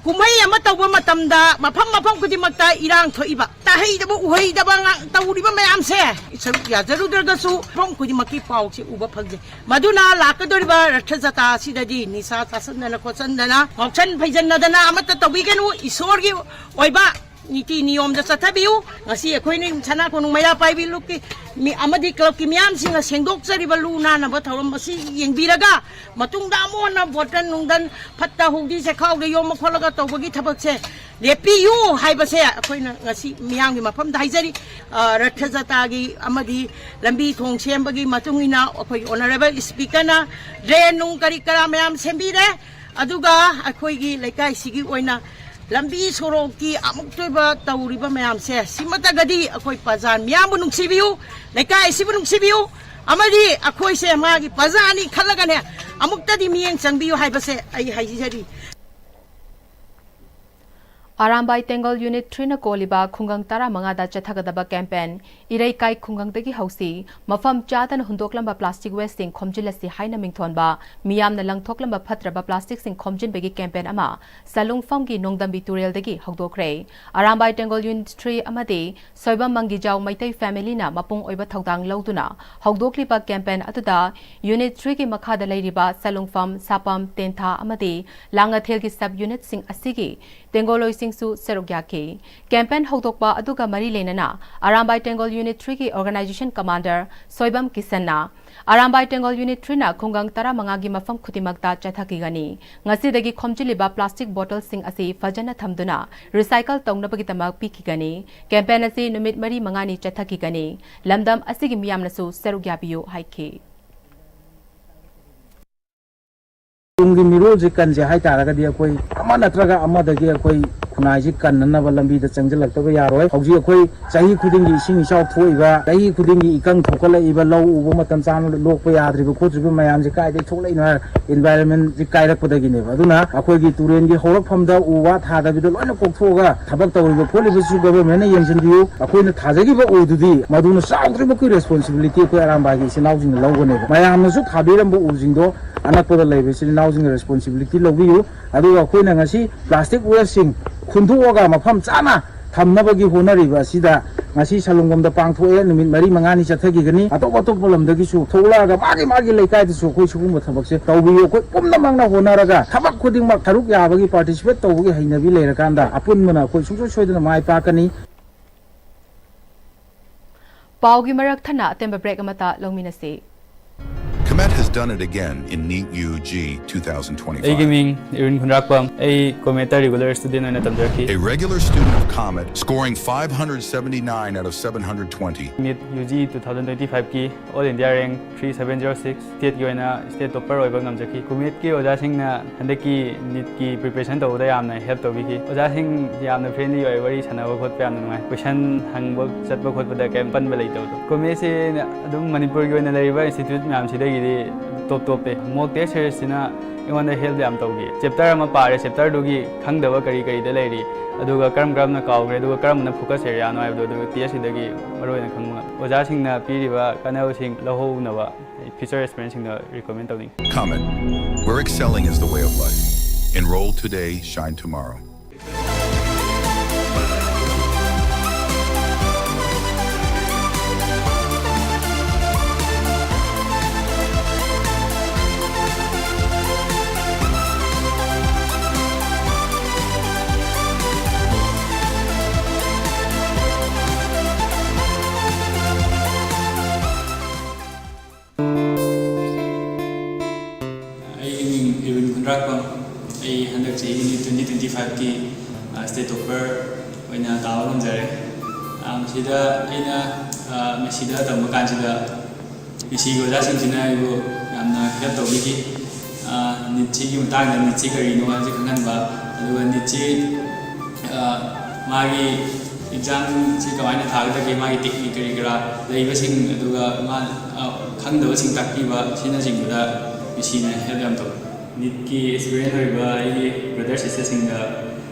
ꯀꯨꯝꯍꯩ ꯑꯃ ꯇꯧꯕ ꯃꯇꯝꯗ ꯃꯐꯝ ꯃꯐꯝ ꯈꯨꯗꯤꯡꯃꯛꯇ ꯏꯔꯥꯡ ꯊꯣꯛꯏꯕ, ꯇꯥꯍꯩꯗꯕ ꯎꯍꯩꯗꯕ ꯉꯥꯛ ꯇꯧꯔꯤꯕ ꯃꯌꯥꯝꯁꯦ, ꯁꯔꯨꯛ ꯌꯥꯖꯔꯨꯗ꯭ꯔꯒꯁꯨ ꯃꯐꯝ ꯈꯨꯗꯤꯡꯃꯛꯀꯤ ꯄꯥꯎꯁꯦ ꯎꯕ ꯐꯪꯖꯩ꯫ ꯃꯗꯨꯅ ꯂꯥꯛꯀꯗꯧꯔꯤꯕ ꯔꯊ ꯖꯇꯥ ꯑꯁꯤꯗꯗꯤ ꯅꯤꯁꯥ ꯆꯥꯁꯤꯟꯗꯅ ꯈꯣꯠꯆꯟꯗꯅ, ꯉꯥꯎꯁꯟ ꯐꯩꯖꯟꯅꯗꯅ ꯑꯃꯠꯇ ꯇꯧꯕꯤꯒꯅꯨ꯫ ꯏꯁꯣꯔꯒꯤ ꯑꯣꯏꯕ ꯅꯤꯇꯤ ꯅꯤꯌꯣꯝꯗ ꯆꯠꯊꯕꯤꯌꯨ꯫ ꯉꯁꯤ ꯑꯩꯈꯣꯏꯅ ꯁꯅꯥ ꯀꯣꯅꯨꯡ ꯃꯩꯔꯥ ꯄꯥꯏꯕꯤ ꯂꯨꯞꯀꯤ ꯃꯤ ꯑꯃꯗꯤ ꯀ꯭ꯂꯕꯀꯤ ꯃꯤꯌꯥꯝꯁꯤꯡꯅ ꯁꯦꯡꯗꯣꯛꯆꯔꯤꯕ ꯂꯨ ꯅꯥꯟꯅꯕ ꯊꯧꯔꯝ ꯑꯁꯤ ꯌꯦꯡꯕꯤꯔꯒ, ꯃꯇꯨꯡꯗ ꯑꯃꯨꯛ ꯍꯟꯅ ꯕꯣꯇꯜ ꯅꯨꯡꯗꯜ ꯐꯠꯇ ꯍꯥꯎꯗꯤ ꯆꯦꯈꯥꯎꯗ ꯌꯣꯝꯕ ꯈꯣꯠꯂꯒ ꯇꯧꯕꯒꯤ ꯊꯕꯛꯁꯦ ꯂꯦꯞꯄꯤꯌꯨ ꯍꯥꯏꯕꯁꯦ ꯑꯩꯈꯣꯏꯅ ꯉꯁꯤ ꯃꯤꯌꯥꯝꯒꯤ ꯃꯐꯝꯗ ꯍꯥꯏꯖꯔꯤ꯫ ꯑ, ꯔꯊ ꯖꯇꯥꯒꯤ ꯑꯃꯗꯤ ꯂꯝꯕꯤ ꯊꯣꯡ ꯁꯦꯝꯕꯒꯤ ꯃꯇꯨꯡ ꯏꯟꯅ ꯑꯩꯈꯣꯏꯒꯤ ꯑꯣꯅꯔꯦꯕꯜ ꯁ꯭ꯄꯤꯀꯔꯅ ꯗ꯭ꯔꯦꯟ ꯅꯨꯡ ꯀꯔꯤ ꯀꯔꯥ ꯃꯌꯥꯝ ꯁꯦꯝꯕꯤꯔꯦ꯫ ꯑꯗꯨꯒ ꯑꯩꯈꯣꯏꯒꯤ ꯂꯩꯀꯥꯏꯁꯤꯒꯤ ꯑꯣꯏꯅ ꯂꯝꯕꯤ ꯁꯣꯔꯣꯛꯀꯤ ꯑꯃꯨꯛꯇ ꯑꯣꯏꯕ ꯇꯧꯔꯤꯕ ꯃꯌꯥꯝꯁꯦ, ꯁꯤꯃꯠꯇꯒꯗꯤ ꯑꯩꯈꯣꯏ ꯄ꯭ꯔꯖꯥ ꯃꯤꯌꯥꯝꯕꯨ ꯅꯨꯡꯁꯤꯕꯤꯌꯨ, ꯂꯩꯀꯥꯏ ꯑꯁꯤꯕꯨ ꯅꯨꯡꯁꯤꯕꯤꯌꯨ, ꯑꯃꯗꯤ ꯑꯩꯈꯣꯏꯁꯦ ꯃꯥꯒꯤ ꯄ꯭ꯔꯖꯥꯅꯤ ꯈꯜꯂꯒꯅꯦ, ꯑꯃꯨꯛꯇꯗꯤ ꯃꯤꯠꯌꯦꯡ ꯆꯪꯕꯤꯌꯨ ꯍꯥꯏꯕꯁꯦ ꯑꯩ ꯍꯥꯏꯖꯔꯤ꯫ ꯑꯔꯥꯝꯕꯥꯏ ꯇꯦꯡꯒꯣꯜ ꯌꯨꯅꯤꯠ ꯊ꯭ꯔꯤꯅ ꯀꯣꯜꯂꯤꯕ ꯈꯨꯡꯒꯪ ꯇꯔꯥꯃꯉꯥꯗ ꯆꯠꯊꯒꯗꯕ ꯀꯦꯝꯄꯦꯟ ꯏꯔꯩꯀꯥꯏ ꯈꯨꯡꯒꯪꯗꯒꯤ ꯍꯧꯁꯤ꯫ ꯃꯐꯝ ꯆꯥꯗꯅ ꯍꯨꯟꯗꯣꯛꯂꯝꯕ ꯄ꯭ꯂꯥꯁꯇꯤꯛ ꯋꯦꯁꯁꯤꯡ ꯈꯣꯝꯖꯤꯜꯂꯁꯤ ꯍꯥꯏꯅ ꯃꯤꯡꯊꯣꯟꯕ ꯃꯤꯌꯥꯝꯅ ꯂꯪꯊꯣꯛꯂꯝꯕ ꯐꯠꯇ꯭ꯔꯕ ꯄ꯭ꯂꯥꯁꯇꯤꯛꯁꯤꯡ ꯈꯣꯝꯖꯤꯟꯕꯒꯤ ꯀꯦꯝꯄꯦꯟ ꯑꯃ ꯁꯂꯨꯡꯐꯝꯒꯤ ꯅꯣꯡꯗꯝꯕꯤ ꯇꯨꯔꯦꯜꯗꯒꯤ ꯍꯧꯗꯣꯛꯈ꯭ꯔꯦ꯫ ꯑꯔꯥꯝꯕꯥꯏ ꯇꯦꯡꯒꯣꯜ ꯌꯨꯅꯤꯠ ꯊ꯭ꯔꯤ ꯑꯃꯗꯤ ꯁꯣꯏꯕꯝ ꯃꯪꯒꯤꯖꯥꯎ ꯃꯩꯇꯩ ꯐꯦꯃꯤꯂꯤꯅ ꯃꯄꯨꯡ ꯑꯣꯏꯕ ꯊꯧꯗꯥꯡ ꯂꯧꯗꯨꯅ ꯍꯧꯗꯣꯛꯂꯤꯕ ꯀꯦꯝꯄꯦꯟ ꯑꯗꯨꯗ ꯌꯨꯅꯤꯠ ꯊ꯭ꯔꯤꯒꯤ ꯃꯈꯥꯗ ꯂꯩꯔꯤꯕ ꯁꯂꯨꯡꯐꯝ, ꯁꯥꯄꯝ, ꯇꯦꯟꯊꯥ ꯑꯃꯗꯤ ꯂꯥꯡꯉꯊꯦꯜꯒꯤ ꯁꯕ ꯌꯨꯅꯤꯠꯁꯤꯡ ꯑꯁꯤꯒꯤ ꯇꯦꯡꯒꯣꯜꯂꯣꯏꯁꯤꯡ ꯁꯨ ꯁꯔꯨꯛ ꯌꯥꯈꯤ꯫ ꯀꯦꯝꯄꯦꯟ ꯍꯧꯗꯣꯛꯄ ꯑꯗꯨꯒ ꯃꯔꯤ ꯂꯩꯅꯅ ꯑꯔꯥꯝꯕꯥꯏ ꯇꯦꯡꯒꯣꯜ ꯌꯨꯅꯤꯠ ꯊ꯭ꯔꯤꯒꯤ ꯑꯣꯔꯒꯅꯥꯏꯖꯦꯁꯟ ꯀꯃꯥꯟꯗꯔ ꯁꯣꯏꯕꯝ ꯀꯤꯁꯟꯅ ꯑꯔꯥꯝꯕꯥꯏ ꯇꯦꯡꯒꯣꯜ ꯌꯨꯅꯤꯠ ꯊ꯭ꯔꯤꯅ ꯈꯨꯡꯒꯪ ꯇꯔꯥꯃꯉꯥꯒꯤ ꯃꯐꯝ ꯈꯨꯗꯤꯡꯃꯛꯇ ꯆꯠꯊꯈꯤꯒꯅꯤ꯫ ꯉꯁꯤꯗꯒꯤ ꯈꯣꯝꯖꯤꯜꯂꯤꯕ ꯄ꯭ꯂꯥꯁꯇꯤꯛ ꯕꯣꯇꯜꯁꯤꯡ ꯑꯁꯤ ꯐꯖꯅ ꯊꯝꯗꯨꯅ ꯔꯤꯁꯥꯏꯀꯜ ꯇꯧꯅꯕꯒꯤꯗꯃꯛ ꯄꯤꯈꯤꯒꯅꯤ꯫ ꯀꯦꯝꯄꯦꯟ ꯑꯁꯤ ꯅꯨꯃꯤꯠ ꯃꯔꯤ ꯃꯉꯥꯅꯤ ꯆꯠꯊꯈꯤꯒꯅꯤ꯫ ꯂꯝꯗꯝ ꯑꯁꯤꯒꯤ ꯃꯤꯌꯥꯝꯅꯁꯨ ꯁꯔꯨꯛ ꯌꯥꯕꯤꯌꯨ ꯍꯥꯏꯈꯤ꯫ ꯇꯨꯡꯒꯤ ꯃꯤꯔꯣꯜꯁꯦ ꯀꯟꯁꯦ ꯍꯥꯏꯇꯥꯔꯒꯗꯤ ꯑꯩꯈꯣꯏ ꯑꯃ ꯅꯠꯇ꯭ꯔꯒ ꯑꯃꯗꯒꯤ ꯑꯩꯈꯣꯏ ꯈꯨꯟꯅꯥꯏꯁꯤ ꯀꯟꯅꯅꯕ ꯂꯝꯕꯤꯗ ꯆꯪꯁꯤꯜꯂꯛꯇꯕ ꯌꯥꯔꯣꯏ꯫ ꯍꯧꯖꯤꯛ ꯑꯩꯈꯣꯏ ꯆꯍꯤ ꯈꯨꯗꯤꯡꯒꯤ ꯏꯁꯤꯡ ꯏꯆꯥꯎ ꯊꯣꯛꯏꯕ, ꯆꯍꯤ ꯈꯨꯗꯤꯡꯒꯤ ꯏꯀꯪ ꯊꯣꯛꯀꯠꯂꯛꯏꯕ, ꯂꯧ ꯎꯕ ꯃꯇꯝ ꯆꯥꯅ ꯂꯣꯛꯄ ꯌꯥꯗ꯭ꯔꯤꯕ ꯈꯣꯠꯇ꯭ꯔꯤꯕ ꯃꯌꯥꯝꯁꯦ ꯀꯥꯏꯗꯒꯤ ꯊꯣꯛꯂꯛꯏꯅꯣ ꯍꯥꯏꯔ environment ꯁꯤ ꯀꯥꯏꯔꯛꯄꯗꯒꯤꯅꯦꯕ꯫ ꯑꯗꯨꯅ ꯑꯩꯈꯣꯏꯒꯤ ꯇꯨꯔꯦꯟꯒꯤ ꯍꯧꯔꯛꯐꯝꯗ ꯎ ꯋꯥ ꯊꯥꯗꯕꯤꯗ ꯂꯣꯏꯅ ꯀꯣꯛꯊꯣꯛꯑꯒ ꯊꯕꯛ ꯇꯧꯔꯤꯕ ꯈꯣꯠꯂꯤꯕꯁꯤꯁꯨ government ꯅ ꯌꯦꯡꯁꯤꯟꯕꯤꯌꯨ꯫ ꯑꯩꯈꯣꯏꯅ ꯊꯥꯖꯈꯤꯕ ꯎꯗꯨꯗꯤ ꯃꯗꯨꯅ ꯆꯥꯎꯗ꯭ꯔꯤꯕ ꯑꯩꯈꯣꯏ responsibility ꯑꯩꯈꯣꯏ ꯑꯔꯥꯝꯕꯥꯏꯒꯤ ꯏꯆꯤꯟ ꯏꯅꯥꯎꯁꯤꯡꯅ ꯂꯧꯒꯅꯦꯕ꯫ ꯃꯌꯥꯝꯅꯁꯨ ꯊꯥꯕꯤꯔꯝꯕ ꯎꯁꯤꯡꯗꯣ ꯑꯅꯛꯄꯗ ꯂꯩꯕ ꯏꯆꯤꯟ ꯏꯅꯥꯎꯁꯤꯡꯅ responsibility ꯂꯧꯕꯤꯌꯨ꯫ ꯑꯗꯨꯒ ꯑꯩꯈꯣꯏꯅ ꯉꯁꯤ plastic waste ꯁꯤꯡ ꯈꯨꯟꯗꯣꯛꯑꯒ ꯃꯐꯝ ꯆꯥꯅ ꯊꯝꯅꯕꯒꯤ ꯍꯣꯠꯅꯔꯤꯕ ꯑꯁꯤꯗ ꯉꯁꯤ ꯁꯂꯨꯡꯕꯝꯗ ꯄꯥꯡꯊꯣꯛꯑꯦ꯫ ꯅꯨꯃꯤꯠ ꯃꯔꯤ ꯃꯉꯥꯅꯤ ꯆꯠꯊꯈꯤꯒꯅꯤ꯫ ꯑꯇꯣꯞ ꯑꯇꯣꯞꯄ ꯂꯝꯗꯒꯤꯁꯨ ꯊꯣꯛꯂꯛꯑꯒ ꯃꯥꯒꯤ ꯃꯥꯒꯤ ꯂꯩꯀꯥꯏꯗꯁꯨ ꯑꯩꯈꯣꯏ ꯁꯤꯒꯨꯝꯕ ꯊꯕꯛꯁꯦ ꯇꯧꯕꯤꯌꯨ꯫ ꯑꯩꯈꯣꯏ ꯄꯨꯝꯅꯃꯛꯅ ꯍꯣꯠꯅꯔꯒ ꯊꯕꯛ ꯈꯨꯗꯤꯡꯃꯛ ꯁꯔꯨꯛ ꯌꯥꯕꯒꯤ participate ꯇꯧꯕꯒꯤ ꯍꯩꯅꯕꯤ ꯂꯩꯔꯀꯥꯟꯗ ꯑꯄꯨꯟꯕꯅ ꯑꯩꯈꯣꯏ ꯁꯨꯡꯁꯣꯏ ꯁꯣꯏꯗꯅ ꯃꯥꯏ ꯄꯥꯛꯀꯅꯤ꯫ ꯄꯥꯎꯒꯤ ꯃꯔꯛ ꯊꯠꯅ ꯑꯇꯦꯟꯕ break ꯑꯃꯇ ꯂꯧꯃꯤꯟꯅꯁꯤ꯫ COMET has done it again in NEET UG two thousand twenty-five. ꯑꯩꯒꯤ ꯃꯤꯡ ꯏꯔꯨꯟ ꯈꯨꯟꯗ꯭ꯔꯥꯛꯄꯝ꯫ ꯑꯩ COMET ꯇ regular student ꯑꯣꯏꯅ ꯇꯝꯖꯔꯛꯈꯤ꯫ A regular student of COMET, scoring five hundred seventy-nine out of seven hundred twenty. NEET UG two thousand twenty-five ꯀꯤ All India rank three seven zero six, state ꯀꯤ ꯑꯣꯏꯅ state topper ꯑꯣꯏꯕ ꯉꯝꯖꯈꯤ꯫ COMET ꯀꯤ ꯑꯣꯖꯥꯁꯤꯡꯅ ꯍꯟꯗꯛꯀꯤ NEET ꯀꯤ preparation ꯇꯧꯕꯗ ꯌꯥꯝꯅ help ꯇꯧꯕꯤꯈꯤ꯫ ꯑꯣꯖꯥꯁꯤꯡ ꯌꯥꯝꯅ friendly ꯑꯣꯏ, ꯋꯥꯔꯤ ꯁꯥꯟꯅꯕ ꯈꯣꯠꯄ ꯌꯥꯝꯅ ꯅꯨꯡꯉꯥꯏ꯫ Question ꯍꯪꯕ ꯆꯠꯄ ꯈꯣꯠꯄꯗ ꯀꯔꯤꯝ ꯄꯟꯕ ꯂꯩꯇꯕꯗꯣ꯫ COMET ꯁꯤ ꯑꯗꯨꯝ ꯃꯅꯤꯄꯨꯔꯒꯤ ꯑꯣꯏꯅ ꯂꯩꯔꯤꯕ institute ꯃꯌꯥꯝꯁꯤꯗꯒꯤꯗꯤ top top ꯄꯦ꯫ Mock test series ꯁꯤꯅ ꯑꯩꯉꯣꯟꯗ help ꯌꯥꯝ ꯇꯧꯈꯤ꯫ Chapter ꯑꯃ ꯄꯥꯔꯦ, chapter ꯗꯨꯒꯤ ꯈꯪꯗꯕ ꯀꯔꯤ ꯀꯔꯤꯗ ꯂꯩꯔꯤ, ꯑꯗꯨꯒ ꯀꯔꯝ ꯀꯔꯝꯅ ꯀꯥꯎꯈ꯭ꯔꯦ, ꯑꯗꯨꯒ ꯀꯔꯝꯕꯅ focus area ꯅꯣ ꯍꯥꯏꯕꯗꯣ ꯑꯗꯨ test ꯁꯤꯗꯒꯤ ꯃꯔꯨꯑꯣꯏꯅ ꯈꯪꯕ ꯉꯝꯃꯤ꯫ ꯑꯣꯖꯥꯁꯤꯡꯅ ꯄꯤꯔꯤꯕ ꯀꯥꯟꯅꯕꯁꯤꯡ ꯂꯧꯍꯧꯅꯕ ꯑꯩ future aspirant ꯁꯤꯡꯗ recommend ꯇꯧꯅꯤꯡꯉꯤ꯫ COMET, where excelling is the way of life. Enroll today, shine tomorrow. ꯔꯥꯛꯄꯝ, ꯑꯩ ꯍꯟꯗꯛ ꯆꯍꯤꯒꯤ ꯅꯤꯠ twenty twenty five ꯀꯤ, ꯑ, state topper ꯑꯣꯏꯅ ꯇꯥꯕ ꯉꯝꯖꯔꯦ꯫ ꯑ, ꯃꯁꯤꯗ ꯑꯩꯅ, ꯑ, ꯃꯦꯁꯤꯗ ꯇꯝꯕ ꯀꯥꯟꯁꯤꯗ ꯃꯦꯁꯤꯒꯤ ꯑꯣꯖꯥꯁꯤꯡꯁꯤꯅ ꯑꯩꯕꯨ ꯌꯥꯝꯅ help ꯇꯧꯕꯤꯈꯤ꯫ ꯑ, ꯅꯤꯠꯁꯤꯒꯤ ꯃꯇꯥꯡꯗ, ꯅꯤꯠꯁꯤ ꯀꯔꯤꯅꯣ ꯍꯥꯏꯕꯁꯤ ꯈꯪꯍꯟꯕ, ꯑꯗꯨꯒ ꯅꯤꯠꯁꯤ, ꯑ, ꯃꯥꯒꯤ exam ꯁꯤ ꯀꯃꯥꯏꯅ ꯊꯥꯒꯗꯒꯦ, ꯃꯥꯒꯤ technique ꯀꯔꯤ ꯀꯔꯥ ꯂꯩꯕꯁꯤꯡ, ꯑꯗꯨꯒ ꯃꯥ, ꯑ, ꯈꯪꯗꯕꯁꯤꯡ ꯇꯥꯛꯄꯤꯕ ꯑꯁꯤꯅꯆꯤꯡꯕꯗ ꯃꯦꯁꯤꯅ help ꯌꯥꯝ ꯇꯧꯏ꯫ ꯅꯤꯠꯀꯤ aspirant ꯑꯣꯏꯕ ꯑꯩꯒꯤ brother sister ꯁꯤꯡꯗ,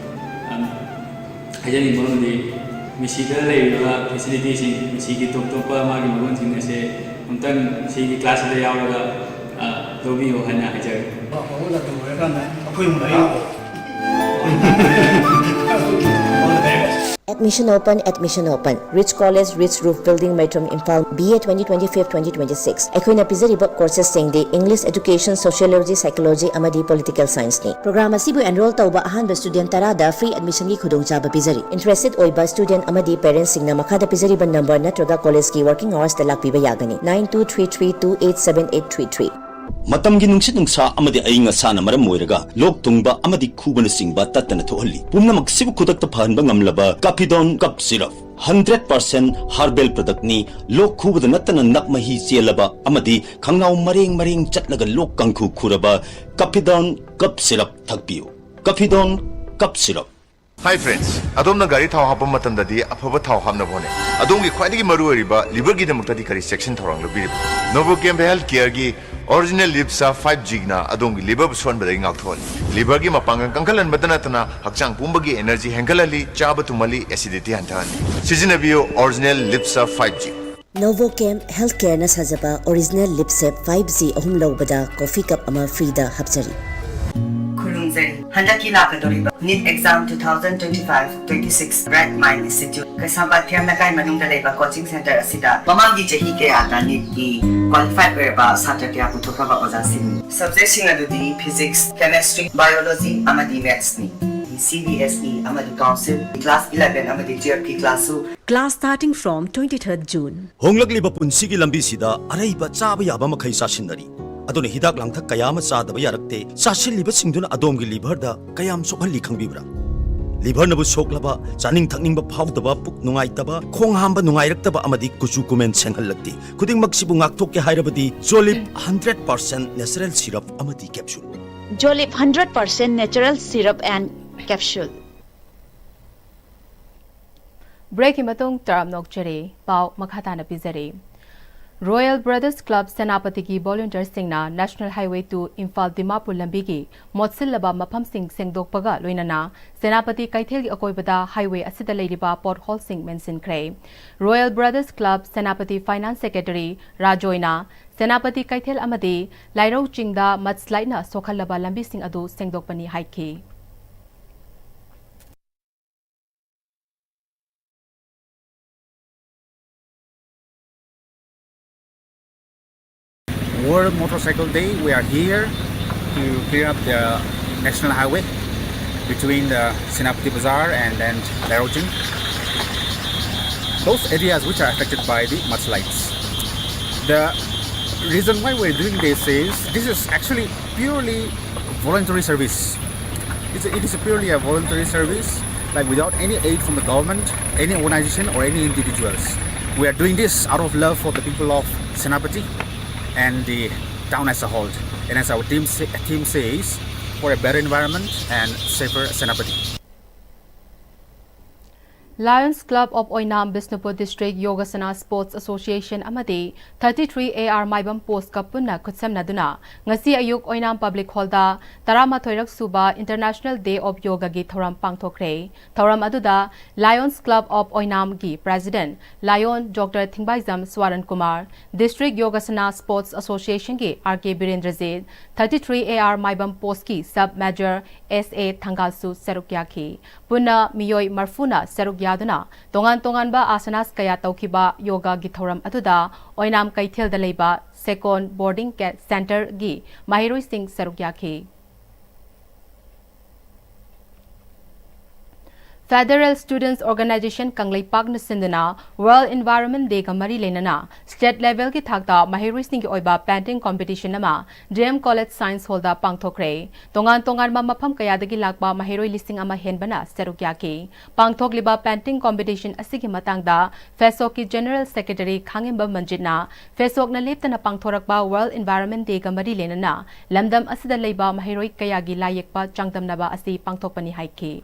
ꯑꯝ, ꯍꯥꯏꯖꯅꯤꯡꯕ ꯑꯃꯗꯤ ꯃꯦꯁꯤꯗ ꯂꯩꯔꯤꯕ facility ꯁꯤꯡ, ꯃꯦꯁꯤꯒꯤ ꯇꯣꯞ ꯇꯣꯞꯄ ꯃꯥꯒꯤ ꯃꯒꯨꯟꯁꯤꯡ ꯑꯁꯦ ꯑꯃꯨꯛꯇꯪ ꯃꯦꯁꯤꯒꯤ class ꯁꯤꯗ ꯌꯥꯎꯔꯒ, ꯑ, ꯂꯧꯕꯤꯌꯨ ꯍꯥꯏꯅ ꯍꯥꯏꯖꯔꯤ꯫ ꯃꯉꯣꯟꯗ ꯑꯗꯨꯝ ꯑꯣꯏꯔꯀꯥꯟꯗ ꯑꯩꯈꯣꯏ ꯑꯃꯨꯛ ꯂꯩꯔꯤ꯫ All the very best. Admission open, admission open. Rich College, Rich Roof Building, Maitram, Imphal, B A twenty twenty-five twenty twenty-six꯫ ꯑꯩꯈꯣꯏꯅ ꯄꯤꯖꯔꯤꯕ courses ꯁꯤꯡꯗꯤ English Education, Sociology, Psychology ꯑꯃꯗꯤ Political Science ꯅꯤ꯫ Program ꯑꯁꯤꯕꯨ enroll ꯇꯧꯕ ꯑꯍꯥꯟꯕ student ꯇꯔꯥꯗ free admission ꯒꯤ ꯈꯨꯗꯣꯡꯆꯥꯕ ꯄꯤꯖꯔꯤ꯫ Interested ꯑꯣꯏꯕ student ꯑꯃꯗꯤ parents ꯁꯤꯡꯅ ꯃꯈꯥꯗ ꯄꯤꯖꯔꯤꯕ number ꯅꯠꯇ꯭ꯔꯒ college ꯀꯤ working hours ꯇ ꯂꯥꯛꯄꯤꯕ ꯌꯥꯒꯅꯤ꯫ Nine two three three two eight seven eight three three꯫ ꯃꯇꯝꯒꯤ ꯅꯨꯡꯁꯤꯠ ꯅꯨꯡꯁꯥ ꯑꯃꯗꯤ ꯑꯏꯪ ꯑꯁꯥꯅ ꯃꯔꯝ ꯑꯣꯏꯔꯒ ꯂꯣꯛ ꯊꯨꯡꯕ ꯑꯃꯗꯤ ꯈꯨꯕꯅꯆꯤꯡꯕ ꯇꯠꯇꯅ ꯊꯣꯛꯍꯜꯂꯤ꯫ ꯄꯨꯝꯅꯃꯛꯁꯤꯕꯨ ꯈꯨꯗꯛꯇ ꯐꯍꯟꯕ ꯉꯝꯂꯕ Caphidone Cough Syrup, hundred percent herbal product ꯅꯤ꯫ ꯂꯣꯛ ꯈꯨꯕꯗ ꯅꯠꯇꯅ ꯅꯞ ꯃꯍꯤ ꯆꯦꯜꯂꯕ ꯑꯃꯗꯤ ꯈꯪꯅꯥꯎ ꯃꯔꯦꯡ ꯃꯔꯦꯡ ꯆꯠꯂꯒ ꯂꯣꯛ ꯀꯥꯡꯈꯨ ꯈꯨꯔꯕ Caphidone Cough Syrup ꯊꯛꯄꯤꯌꯨ꯫ Caphidone Cough Syrup꯫ Hi friends, ꯑꯗꯣꯝꯅ ꯒꯥꯔꯤ ꯊꯥꯎ ꯍꯥꯞꯄ ꯃꯇꯝꯗꯗꯤ ꯑꯐꯕ ꯊꯥꯎ ꯍꯥꯞꯅꯕ ꯍꯣꯠꯅꯩ꯫ ꯑꯗꯣꯝꯒꯤ ꯈ꯭ꯋꯥꯏꯗꯒꯤ ꯃꯔꯨ ꯑꯣꯏꯔꯤꯕ liver ꯒꯤꯗꯃꯛꯇꯗꯤ ꯀꯔꯤ ꯆꯦꯛꯁꯤꯟ ꯊꯧꯔꯥꯡ ꯂꯧꯕꯤꯔꯤꯕ? Novochem Health Care ꯒꯤ Original Lip Surf five G ꯅ ꯑꯗꯣꯝꯒꯤ liver ꯕꯨ ꯁꯣꯟꯕꯗꯒꯤ ꯉꯥꯛꯊꯣꯛꯍꯜꯂꯤ꯫ Liver ꯒꯤ ꯃꯄꯥꯡꯒꯜ ꯀꯟꯈꯠꯍꯟꯕꯇ ꯅꯠꯇꯅ ꯍꯛꯆꯥꯡ ꯄꯨꯝꯕꯒꯤ energy ꯍꯦꯟꯒꯠꯍꯜꯂꯤ, ꯆꯥꯕ ꯇꯨꯝꯍꯜꯂꯤ, acidity ꯍꯟꯊꯍꯜꯂꯤ꯫ ꯁꯤꯖꯤꯟꯅꯕꯤꯌꯨ Original Lip Surf five G꯫ Novochem Health Care ꯅ ꯁꯥꯖꯕ Original Lip Surf five G ꯑꯍꯨꯝ ꯂꯧꯕꯗ coffee cup ꯑꯃ free ꯗ ꯍꯥꯞꯆꯔꯤ꯫ ꯈꯨꯔꯨꯝꯖꯔꯤ꯫ ꯍꯟꯗꯛꯀꯤ ꯂꯥꯛꯀꯗꯧꯔꯤꯕ NEET exam two thousand twenty five twenty six Bright Mind Institute, ꯀꯩꯁꯥꯝꯄꯥꯠ ꯊꯦꯝ ꯂꯩꯀꯥꯏ ꯃꯅꯨꯡꯗ ꯂꯩꯕ coaching center ꯑꯁꯤꯗ ꯃꯃꯥꯡꯒꯤ ꯆꯍꯤ ꯀꯌꯥꯗ NEET ꯀꯤ qualified ꯑꯣꯏꯔꯕ ꯁꯥꯇ꯭ꯔ ꯀꯌꯥ ꯄꯨꯊꯣꯛꯈ꯭ꯔꯕ ꯑꯣꯖꯥꯁꯤꯡꯅꯤ꯫ Subject ꯁꯤꯡ ꯑꯗꯨꯗꯤ Physics, Chemistry, Biology ꯑꯃꯗꯤ Maths ꯅꯤ꯫ C B S E ꯑꯃꯗꯤ Council, Class eleven ꯑꯃꯗꯤ twelve ꯀꯤ class ꯁꯨ꯫ Class starting from twenty third June. ꯍꯣꯡꯂꯛꯂꯤꯕ ꯄꯨꯟꯁꯤꯒꯤ ꯂꯝꯕꯤꯁꯤꯗ ꯑꯔꯩꯕ ꯆꯥꯕ ꯌꯥꯕ ꯃꯈꯩ ꯆꯥꯁꯤꯟꯅꯔꯤ꯫ ꯑꯗꯨꯅ ꯍꯤꯗꯥꯛ ꯂꯥꯡꯊꯛ ꯀꯌꯥ ꯑꯃ ꯆꯥꯗꯕ ꯌꯥꯔꯛꯇꯦ꯫ ꯆꯥꯁꯤꯜꯂꯤꯕꯁꯤꯡꯗꯨꯅ ꯑꯗꯣꯝꯒꯤ ꯂꯤꯚꯔꯗ ꯀꯌꯥꯝ ꯁꯣꯛꯍꯜꯂꯤ ꯈꯪꯕꯤꯕ꯭ꯔꯥ? ꯂꯤꯚꯔꯅꯕꯨ ꯁꯣꯛꯂꯕ, ꯆꯥꯅꯤꯡ ꯊꯛꯅꯤꯡꯕ ꯐꯥꯎꯗꯕ, ꯄꯨꯛ ꯅꯨꯡꯉꯥꯏꯇꯕ, ꯈꯣꯡ ꯍꯥꯝꯕ ꯅꯨꯡꯉꯥꯏꯔꯛꯇꯕ ꯑꯃꯗꯤ ꯀꯨꯆꯨ ꯀꯨꯃꯦꯟ ꯁꯦꯡꯍꯜꯂꯛꯇꯦ꯫ ꯈꯨꯗꯤꯡꯃꯛꯁꯤꯕꯨ ꯉꯥꯛꯊꯣꯛꯀꯦ ꯍꯥꯏꯔꯕꯗꯤ Jolib hundred percent natural syrup ꯑꯃꯗꯤ capsule꯫ Jolib hundred percent natural syrup and capsule꯫ ꯕ꯭ꯔꯦꯛꯀꯤ ꯃꯇꯨꯡ ꯇꯔꯥꯝꯅ ꯑꯣꯛꯆꯔꯤ꯫ ꯄꯥꯎ ꯃꯈꯥ ꯇꯥꯅ ꯄꯤꯖꯔꯤ꯫ Royal Brothers Club ꯁꯦꯅꯥꯄꯇꯤꯒꯤ ꯚꯣꯂꯨꯟꯇꯤꯌꯔꯁꯤꯡꯅ National Highway two Imphal Dimapur ꯂꯝꯕꯤꯒꯤ ꯃꯣꯠꯁꯤꯜꯂꯕ ꯃꯐꯝꯁꯤꯡ ꯁꯦꯡꯗꯣꯛꯄꯒ ꯂꯣꯏꯅꯅ ꯁꯦꯅꯥꯄꯇꯤ ꯀꯩꯊꯦꯜꯒꯤ ꯑꯀꯣꯏꯕꯗ highway ꯑꯁꯤꯗ ꯂꯩꯔꯤꯕ ꯄꯣꯠꯍꯣꯜꯁꯤꯡ ꯃꯦꯟꯁꯤꯟꯈ꯭ꯔꯦ꯫ Royal Brothers Club Senapati Finance Secretary ꯔꯥꯖꯣꯏꯅ Senapati ꯀꯩꯊꯦꯜ ꯑꯃꯗꯤ ꯂꯥꯏꯔꯧ ꯆꯤꯡꯗ mudslideꯅ ꯁꯣꯛꯍꯜꯂꯕ ꯂꯝꯕꯤꯁꯤꯡ ꯑꯗꯨ ꯁꯦꯡꯗꯣꯛꯄꯅꯤ ꯍꯥꯏꯈꯤ꯫ World Motorcycle Day, we are here to clear up the national highway between the Senapati Bazaar and then Lairojing. Those areas which are affected by the mudslides. The reason why we're doing this is this is actually purely voluntary service. It's a, it is a purely a voluntary service, like without any aid from the government, any organization, or any individuals. We are doing this out of love for the people of Senapati and the town as a whole. And as our team, say, team says, for a better environment and safer Senapati. Lions Club of Oinam, Bishnupur District Yogasana Sports Association ꯑꯃꯗꯤ thirty three A R Maibam Post ꯀ ꯄꯨꯟꯅ ꯈꯨꯠꯁꯝꯅꯗꯨꯅ ꯉꯁꯤ ꯑꯌꯨꯛ ꯑꯣꯏꯅꯥꯝ Public Hall ꯗ ꯇꯔꯥꯃꯥꯊꯣꯏꯔꯛ ꯁꯨꯕ International Day of Yoga ꯒꯤ ꯊꯧꯔꯝ ꯄꯥꯡꯊꯣꯛꯈ꯭ꯔꯦ꯫ ꯊꯧꯔꯝ ꯑꯗꯨꯗ Lions Club of Oinam ꯒꯤ President Lion Doctor ꯊꯤꯡꯕꯥꯏꯖꯝ ꯁ꯭ꯋꯥꯔꯟ Kumar, District Yogasana Sports Association ꯒꯤ R K ꯕꯤꯔꯦꯟꯗ꯭ꯔꯖꯤꯠ, thirty three A R Maibam Post ꯀꯤ Sub Major S A ꯊꯪꯒꯥꯜꯁꯨ ꯁꯔꯨꯛ ꯌꯥꯈꯤ꯫ ꯄꯨꯟꯅ ꯃꯤꯑꯣꯏ ꯃꯔꯐꯨꯅ ꯁꯔꯨꯛ ꯌꯥꯗꯨꯅ ꯇꯣꯉꯥꯟ ꯇꯣꯉꯥꯟꯕ ꯑꯥꯁꯅꯥꯁ ꯀꯌꯥ ꯇꯧꯈꯤꯕ ꯌꯣꯒꯥꯒꯤ ꯊꯧꯔꯝ ꯑꯗꯨꯗ ꯑꯣꯏꯅꯥꯝ ꯀꯩꯊꯦꯜꯗ ꯂꯩꯕ ꯁꯦꯀꯣꯟ Boarding ꯀꯦ-, Center ꯒꯤ ꯃꯍꯩꯔꯣꯏꯁꯤꯡ ꯁꯔꯨꯛ ꯌꯥꯈꯤ꯫ Federal Students Organization ꯀꯪꯂꯩꯄꯥꯛꯅ ꯁꯤꯟꯗꯨꯅ World Environment Day ꯒ ꯃꯔꯤ ꯂꯩꯅꯅ state level ꯒꯤ ꯊꯥꯛꯇ ꯃꯍꯩꯔꯣꯏꯁꯤꯡꯒꯤ ꯑꯣꯏꯕ painting competition ꯑꯃ D M College Science Hall ꯗ ꯄꯥꯡꯊꯣꯛꯈ꯭ꯔꯦ꯫ ꯇꯣꯉꯥꯟ ꯇꯣꯉꯥꯟꯕ ꯃꯐꯝ ꯀꯌꯥꯗꯒꯤ ꯂꯥꯛꯄ ꯃꯍꯩꯔꯣꯏ ꯂꯤꯁꯤꯡ ꯑꯃ ꯍꯦꯟꯕꯅ ꯁꯔꯨꯛ ꯌꯥꯈꯤ꯫ ꯄꯥꯡꯊꯣꯛꯂꯤꯕ painting competition ꯑꯁꯤꯒꯤ ꯃꯇꯥꯡꯗ ꯐꯦꯁꯣꯛꯀꯤ General Secretary ꯈꯥꯉꯦꯝꯕꯝ ꯃꯟꯖꯤꯠꯅ ꯐꯦꯁꯣꯛꯅ ꯂꯦꯞꯇꯅ ꯄꯥꯡꯊꯣꯔꯛꯄ World Environment Day ꯒ ꯃꯔꯤ ꯂꯩꯅꯅ ꯂꯝꯗꯝ ꯑꯁꯤꯗ ꯂꯩꯕ ꯃꯍꯩꯔꯣꯏ ꯀꯌꯥꯒꯤ ꯂꯥꯏ ꯌꯦꯛꯄ ꯆꯥꯡꯗꯝꯅꯕ ꯑꯁꯤ ꯄꯥꯡꯊꯣꯛꯄꯅꯤ ꯍꯥꯏꯈꯤ꯫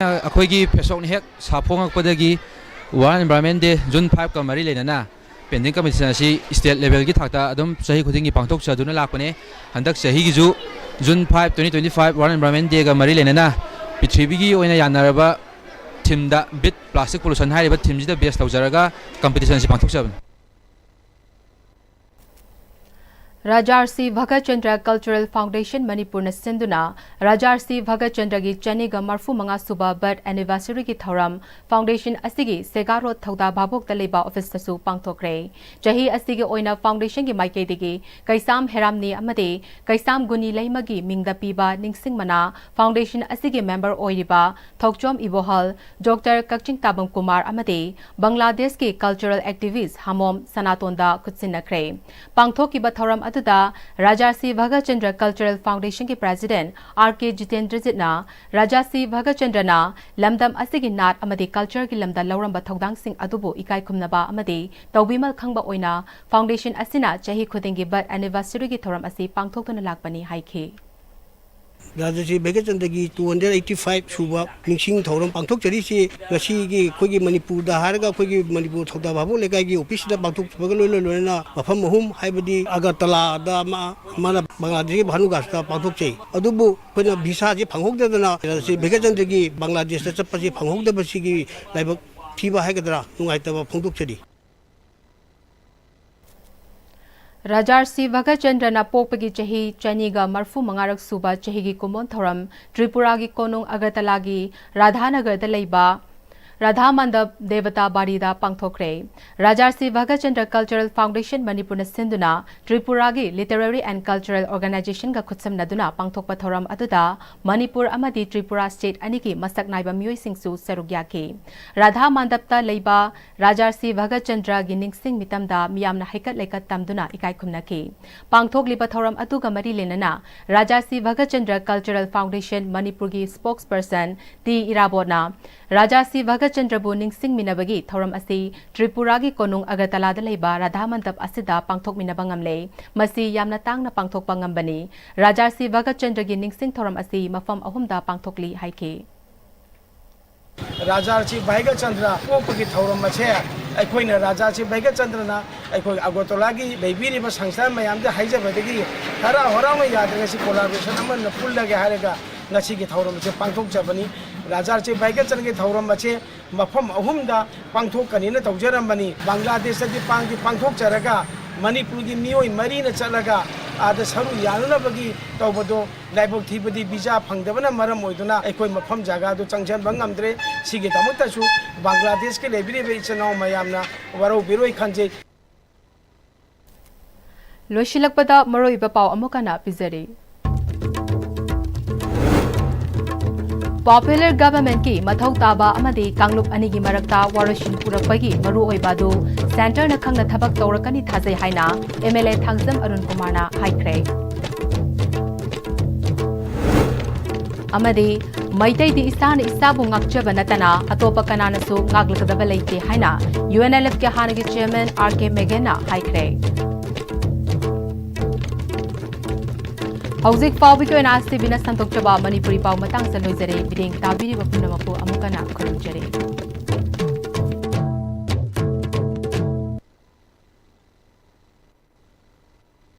ꯑꯩꯈꯣꯏꯒꯤ ꯐꯦꯁꯣꯛꯅ ꯍꯦꯛ ꯁꯥꯐꯣꯡꯉꯛꯄꯗꯒꯤ World Environment Day June five ꯀ ꯃꯔꯤ ꯂꯩꯅꯅ painting competition ꯑꯁꯤ state level ꯒꯤ ꯊꯥꯛꯇ ꯑꯗꯨꯝ ꯆꯍꯤ ꯈꯨꯗꯤꯡꯒꯤ ꯄꯥꯡꯊꯣꯛꯆꯗꯨꯅ ꯂꯥꯛꯄꯅꯦ꯫ ꯍꯟꯗꯛ ꯆꯍꯤꯒꯤꯁꯨ June five, twenty twenty-five World Environment Day ꯒ ꯃꯔꯤ ꯂꯩꯅꯅ ꯄ꯭ꯔꯤꯊꯤꯕꯤꯒꯤ ꯑꯣꯏꯅ ꯌꯥꯅꯔꯕ theme ꯗ Beat Plastic Pollution ꯍꯥꯏꯔꯤꯕ theme ꯁꯤꯗ base ꯇꯧꯖꯔꯒ competition ꯑꯁꯤ ꯄꯥꯡꯊꯣꯛꯆꯕꯅꯤ꯫ ꯔꯥꯖꯥꯔꯁꯤ ꯚꯒꯠꯆꯟꯗ꯭ꯔ Cultural Foundation ꯃꯅꯤꯄꯨꯔꯅ ꯁꯤꯟꯗꯨꯅ ꯔꯥꯖꯥꯔꯁꯤ ꯚꯒꯠꯆꯟꯗ꯭ꯔꯒꯤ ꯆꯅꯤꯒ ꯃꯔꯐꯨ ꯃꯉꯥ ꯁꯨꯕ birth anniversary ꯒꯤ ꯊꯧꯔꯝ foundation ꯑꯁꯤꯒꯤ ꯁꯦꯒꯥ ꯔꯣꯗ ꯊꯧꯗꯥ ꯚꯥꯕꯣꯛꯇ ꯂꯩꯕ office ꯇꯁꯨ ꯄꯥꯡꯊꯣꯛꯈ꯭ꯔꯦ꯫ ꯆꯍꯤ ꯑꯁꯤꯒꯤ ꯑꯣꯏꯅ foundation ꯒꯤ ꯃꯥꯏꯀꯩꯗꯒꯤ ꯀꯩꯁꯥꯝ ꯍꯦꯔꯥꯝꯅꯤ ꯑꯃꯗꯤ ꯀꯩꯁꯥꯝ ꯒꯨꯅꯤ ꯂꯩꯃꯒꯤ ꯃꯤꯡꯗ ꯄꯤꯕ ꯅꯤꯡꯁꯤꯡ ꯃꯅꯥ foundation ꯑꯁꯤꯒꯤ member ꯑꯣꯏꯔꯤꯕ ꯊꯧꯆꯣꯝ ꯏꯕꯣꯍꯜ, Doctor ꯀꯛꯆꯤꯡ ꯇꯥꯕꯝ ꯀꯨꯃꯥꯔ ꯑꯃꯗꯤ ꯕꯪꯒ꯭ꯂꯥꯗꯦꯁꯀꯤ cultural activist ꯍꯥꯃꯣꯝ ꯁꯅꯥꯇꯣꯟꯗ ꯈꯨꯠꯁꯤꯟꯅꯈ꯭ꯔꯦ꯫ ꯄꯥꯡꯊꯣꯛꯈꯤꯕ ꯊꯧꯔꯝ ꯑꯗꯨꯗ ꯔꯥꯖꯥꯔꯁꯤ ꯚꯒꯠꯆꯟꯗ꯭ꯔ Cultural Foundation ꯒꯤ President R K ꯖꯤꯇꯦꯟꯗ꯭ꯔꯖꯤꯠꯅ ꯔꯥꯖꯥꯔꯁꯤ ꯚꯒꯠꯆꯟꯗ꯭ꯔꯅ ꯂꯝꯗꯝ ꯑꯁꯤꯒꯤ ꯅꯥꯠ ꯑꯃꯗꯤ culture ꯒꯤ ꯂꯝꯗ ꯂꯧꯔꯝꯕ ꯊꯧꯗꯥꯡꯁꯤꯡ ꯑꯗꯨꯕꯨ ꯏꯀꯥꯏ ꯈꯨꯝꯅꯕ ꯑꯃꯗꯤ ꯇꯧꯕꯤꯃꯜ ꯈꯪꯕ ꯑꯣꯏꯅ foundation ꯑꯁꯤꯅ ꯆꯍꯤ ꯈꯨꯗꯤꯡꯒꯤ birth anniversary ꯒꯤ ꯊꯧꯔꯝ ꯑꯁꯤ ꯄꯥꯡꯊꯣꯛꯇꯨꯅ ꯂꯥꯛꯄꯅꯤ ꯍꯥꯏꯈꯤ꯫ ꯔꯥꯖꯥꯔꯁꯤ ꯚꯒꯠꯆꯟꯗ꯭ꯔꯒꯤ two hundred eighty five ꯁꯨꯕ ꯅꯤꯡꯁꯤꯡ ꯊꯧꯔꯝ ꯄꯥꯡꯊꯣꯛꯆꯔꯤꯁꯤ ꯉꯁꯤꯒꯤ ꯑꯩꯈꯣꯏꯒꯤ ꯃꯅꯤꯄꯨꯔꯗ ꯍꯥꯏꯔꯒ ꯑꯩꯈꯣꯏꯒꯤ ꯃꯅꯤꯄꯨꯔ ꯊꯧꯗꯥ ꯚꯥꯕꯣꯛ ꯂꯩꯀꯥꯏꯒꯤ office ꯁꯤꯗ ꯄꯥꯡꯊꯣꯛꯆꯕꯒ ꯂꯣꯏꯅ ꯂꯣꯏꯅꯅ ꯃꯐꯝ ꯑꯍꯨꯝ, ꯍꯥꯏꯕꯗꯤ ꯑꯒꯔꯇꯂꯥꯗ ꯑꯃ, ꯑꯃꯅ ꯕꯪꯒ꯭ꯂꯥꯗꯦꯁꯀꯤ ꯚꯥꯅꯨꯒꯥꯁꯇ ꯄꯥꯡꯊꯣꯛꯆꯩ꯫ ꯑꯗꯨꯕꯨ ꯑꯩꯈꯣꯏꯅ visa ꯁꯤ ꯐꯪꯍꯧꯗꯗꯅ ꯔꯥꯖꯥꯔꯁꯤ ꯚꯒꯠꯆꯟꯗ꯭ꯔꯒꯤ ꯕꯪꯒ꯭ꯂꯥꯗꯦꯁꯇ ꯆꯠꯄꯁꯤ ꯐꯪꯍꯧꯗꯕꯁꯤꯒꯤ ꯂꯥꯏꯕꯛ ꯊꯤꯕ ꯍꯥꯏꯒꯗ꯭ꯔꯥ, ꯅꯨꯡꯉꯥꯏꯇꯕ ꯐꯣꯡꯗꯣꯛꯆꯔꯤ꯫ ꯔꯥꯖꯥꯔꯁꯤ ꯚꯒꯠꯆꯟꯗ꯭ꯔꯅ ꯄꯣꯛꯄꯒꯤ ꯆꯍꯤ ꯆꯅꯤꯒ ꯃꯔꯐꯨ ꯃꯉꯥꯔꯛ ꯁꯨꯕ ꯆꯍꯤꯒꯤ ꯀꯨꯝꯑꯣꯟ ꯊꯧꯔꯝ ꯇ꯭ꯔꯤꯄꯨꯔꯥꯒꯤ ꯀꯣꯅꯨꯡ ꯑꯒꯔꯇꯂꯥꯒꯤ ꯔꯥꯙꯥꯅꯒꯔꯗ ꯂꯩꯕ ꯔꯥꯙꯥ ꯃꯟꯗꯞ ꯗꯦꯕꯇꯥ ꯕꯥꯔꯤꯗ ꯄꯥꯡꯊꯣꯛꯈ꯭ꯔꯦ꯫ ꯔꯥꯖꯥꯔꯁꯤ ꯚꯒꯠ ꯆꯟꯗ꯭ꯔ Cultural Foundation ꯃꯅꯤꯄꯨꯔꯅ ꯁꯤꯟꯗꯨꯅ ꯇ꯭ꯔꯤꯄꯨꯔꯥꯒꯤ Literary and Cultural Organizationꯒ ꯈꯨꯠꯁꯝꯅꯗꯨꯅ ꯄꯥꯡꯊꯣꯛꯄ ꯊꯧꯔꯝ ꯑꯗꯨꯗ ꯃꯅꯤꯄꯨꯔ ꯑꯃꯗꯤ ꯇ꯭ꯔꯤꯄꯨꯔꯥ state ꯑꯅꯤꯒꯤ ꯃꯁꯛ ꯅꯥꯏꯕ ꯃꯤꯑꯣꯏꯁꯤꯡꯁꯨ ꯁꯔꯨꯛ ꯌꯥꯈꯤ꯫ ꯔꯥꯙꯥ ꯃꯟꯗꯞꯇ ꯂꯩꯕ ꯔꯥꯖꯥꯔꯁꯤ ꯚꯒꯠ ꯆꯟꯗ꯭ꯔꯒꯤ ꯅꯤꯡꯁꯤꯡ ꯃꯤꯇꯝꯗ ꯃꯤꯌꯥꯝꯅ ꯍꯩꯀꯠ ꯂꯩꯀꯠ ꯇꯝꯗꯨꯅ ꯏꯀꯥꯏ ꯈꯨꯝꯅꯈꯤ꯫ ꯄꯥꯡꯊꯣꯛꯂꯤꯕ ꯊꯧꯔꯝ ꯑꯗꯨꯒ ꯃꯔꯤ ꯂꯩꯅꯅ ꯔꯥꯖꯥꯔꯁꯤ ꯚꯒꯠ ꯆꯟꯗ꯭ꯔ Cultural Foundation ꯃꯅꯤꯄꯨꯔꯒꯤ spokesperson ꯇꯤ ꯏꯔꯥꯕꯣꯠꯅ ꯔꯥꯖꯥꯔꯁꯤ ꯚꯒꯠ ꯆꯟꯗ꯭ꯔꯕꯨ ꯅꯤꯡꯁꯤꯡꯃꯤꯟꯅꯕꯒꯤ ꯊꯧꯔꯝ ꯑꯁꯤ ꯇ꯭ꯔꯤꯄꯨꯔꯥꯒꯤ ꯀꯣꯅꯨꯡ ꯑꯒꯔꯇꯂꯥꯗ ꯂꯩꯕ ꯔꯥꯙꯥ ꯃꯟꯗꯞ ꯑꯁꯤꯗ ꯄꯥꯡꯊꯣꯛꯃꯤꯟꯅꯕ ꯉꯝꯂꯦ꯫ ꯃꯁꯤ ꯌꯥꯝꯅ ꯇꯥꯡꯅ ꯄꯥꯡꯊꯣꯛꯄ ꯉꯝꯕꯅꯤ꯫ ꯔꯥꯖꯥꯔꯁꯤ ꯚꯒꯠ ꯆꯟꯗ꯭ꯔꯒꯤ ꯅꯤꯡꯁꯤꯡ ꯊꯧꯔꯝ ꯑꯁꯤ ꯃꯐꯝ ꯑꯍꯨꯝꯗ ꯄꯥꯡꯊꯣꯛꯂꯤ ꯍꯥꯏꯈꯤ꯫ ꯔꯥꯖꯥꯔꯁꯤ ꯚꯒꯠ ꯆꯟꯗ꯭ꯔ ꯄꯣꯛꯄꯒꯤ ꯊꯧꯔꯝ ꯑꯁꯦ ꯑꯩꯈꯣꯏꯅ ꯔꯥꯖꯥꯔꯁꯤ ꯚꯒꯠ ꯆꯟꯗ꯭ꯔꯅ ꯑꯩꯈꯣꯏ ꯑꯒꯔꯇꯂꯥꯒꯤ ꯂꯩꯕꯤꯔꯤꯕ ꯁꯪꯁꯊꯥꯟ ꯃꯌꯥꯝꯗ ꯍꯥꯏꯖꯕꯗꯒꯤ ꯍꯔꯥꯎ ꯍꯔꯥꯎꯅ ꯌꯥꯗ꯭ꯔꯒ ꯁꯤ collaboration ꯑꯃꯅ ꯄꯨꯜꯂꯒꯦ ꯍꯥꯏꯔꯒ ꯉꯁꯤꯒꯤ ꯊꯧꯔꯝ ꯑꯁꯦ ꯄꯥꯡꯊꯣꯛꯆꯕꯅꯤ꯫ ꯔꯥꯖꯥꯔꯁꯤ ꯚꯒꯠ ꯆꯟꯗ꯭ꯔꯒꯤ ꯊꯧꯔꯝ ꯑꯁꯦ ꯃꯐꯝ ꯑꯍꯨꯝꯗ ꯄꯥꯡꯊꯣꯛꯀꯅꯤꯅ ꯇꯧꯖꯔꯝꯕꯅꯤ꯫ ꯕꯪꯒ꯭ꯂꯥꯗꯦꯁꯇꯗꯤ ꯄꯥꯡꯗꯤ ꯄꯥꯡꯊꯣꯛꯆꯔꯒ ꯃꯅꯤꯄꯨꯔꯒꯤ ꯃꯤꯑꯣꯏ ꯃꯔꯤꯅ ꯆꯠꯂꯒ ꯑꯥꯗ ꯁꯔꯨꯛ ꯌꯥꯅꯅꯕꯒꯤ ꯇꯧꯕꯗꯣ ꯂꯥꯏꯕꯛ ꯊꯤꯕꯗꯤ visa ꯐꯪꯗꯕꯅ ꯃꯔꯝ ꯑꯣꯏꯗꯨꯅ ꯑꯩꯈꯣꯏ ꯃꯐꯝ ꯖꯒꯥꯗꯨ ꯆꯪꯁꯤꯟꯕ ꯉꯝꯗ꯭ꯔꯦ꯫ ꯁꯤꯒꯤꯗꯃꯛꯇꯁꯨ ꯕꯪꯒ꯭ꯂꯥꯗꯦꯁꯀꯤ ꯂꯩꯕꯤꯔꯤꯕ ꯏꯆꯤꯟ ꯏꯅꯥꯎ ꯃꯌꯥꯝꯅ ꯋꯥꯔꯧꯕꯤꯔꯣꯏ ꯈꯟꯖꯩ꯫ ꯂꯣꯏꯁꯤꯜꯂꯛꯄꯗ ꯃꯔꯨꯑꯣꯏꯕ ꯄꯥꯎ ꯑꯃꯨꯛ ꯍꯟꯅ ꯄꯤꯖꯔꯤ꯫ Popular governmentꯀꯤ ꯃꯊꯧ ꯇꯥꯕ ꯑꯃꯗꯤ ꯀꯥꯡꯂꯨꯞ ꯑꯅꯤꯒꯤ ꯃꯔꯛꯇ ꯋꯥꯔꯣꯏꯁꯤꯟ ꯄꯨꯔꯛꯄꯒꯤ ꯃꯔꯨꯑꯣꯏꯕ ꯑꯗꯨ centreꯅ ꯈꯪꯅ ꯊꯕꯛ ꯇꯧꯔꯛꯀꯅꯤ ꯊꯥꯖꯩ ꯍꯥꯏꯅ MLA ꯊꯥꯡꯖꯝ ꯑꯔꯨꯟ ꯀꯨꯃꯥꯔꯅ ꯍꯥꯏꯈ꯭ꯔꯦ꯫ ꯑꯃꯗꯤ ꯃꯩꯇꯩꯗꯤ ꯏꯁꯥꯅ ꯏꯁꯥꯕꯨ ꯉꯥꯛꯆꯕ ꯅꯠꯇꯅ ꯑꯇꯣꯞꯄ ꯀꯅꯥꯅꯁꯨ ꯉꯥꯛꯂꯒꯗꯕ ꯂꯩꯇꯦ ꯍꯥꯏꯅ UNLFꯀꯤ ꯍꯥꯟꯅꯒꯤ chairman R K ꯃꯦꯒꯦꯟꯅ ꯍꯥꯏꯈ꯭ꯔꯦ꯫ ꯍꯧꯖꯤꯛ ꯐꯥꯎꯕꯒꯤ ꯑꯣꯏꯅ RCBꯅ ꯁꯟꯗꯣꯛꯆꯕ ꯃꯅꯤꯄꯨꯔꯤ ꯄꯥꯎ ꯃꯇꯥꯡꯁꯤꯗ ꯂꯣꯏꯖꯔꯦ꯫ ꯃꯤꯠꯌꯦꯡ ꯇꯥꯕꯤꯔꯤꯕ ꯄꯨꯝꯅꯃꯛꯄꯨ ꯑꯃꯨꯛ ꯍꯟꯅ ꯈꯨꯔꯨꯝꯖꯔꯤ꯫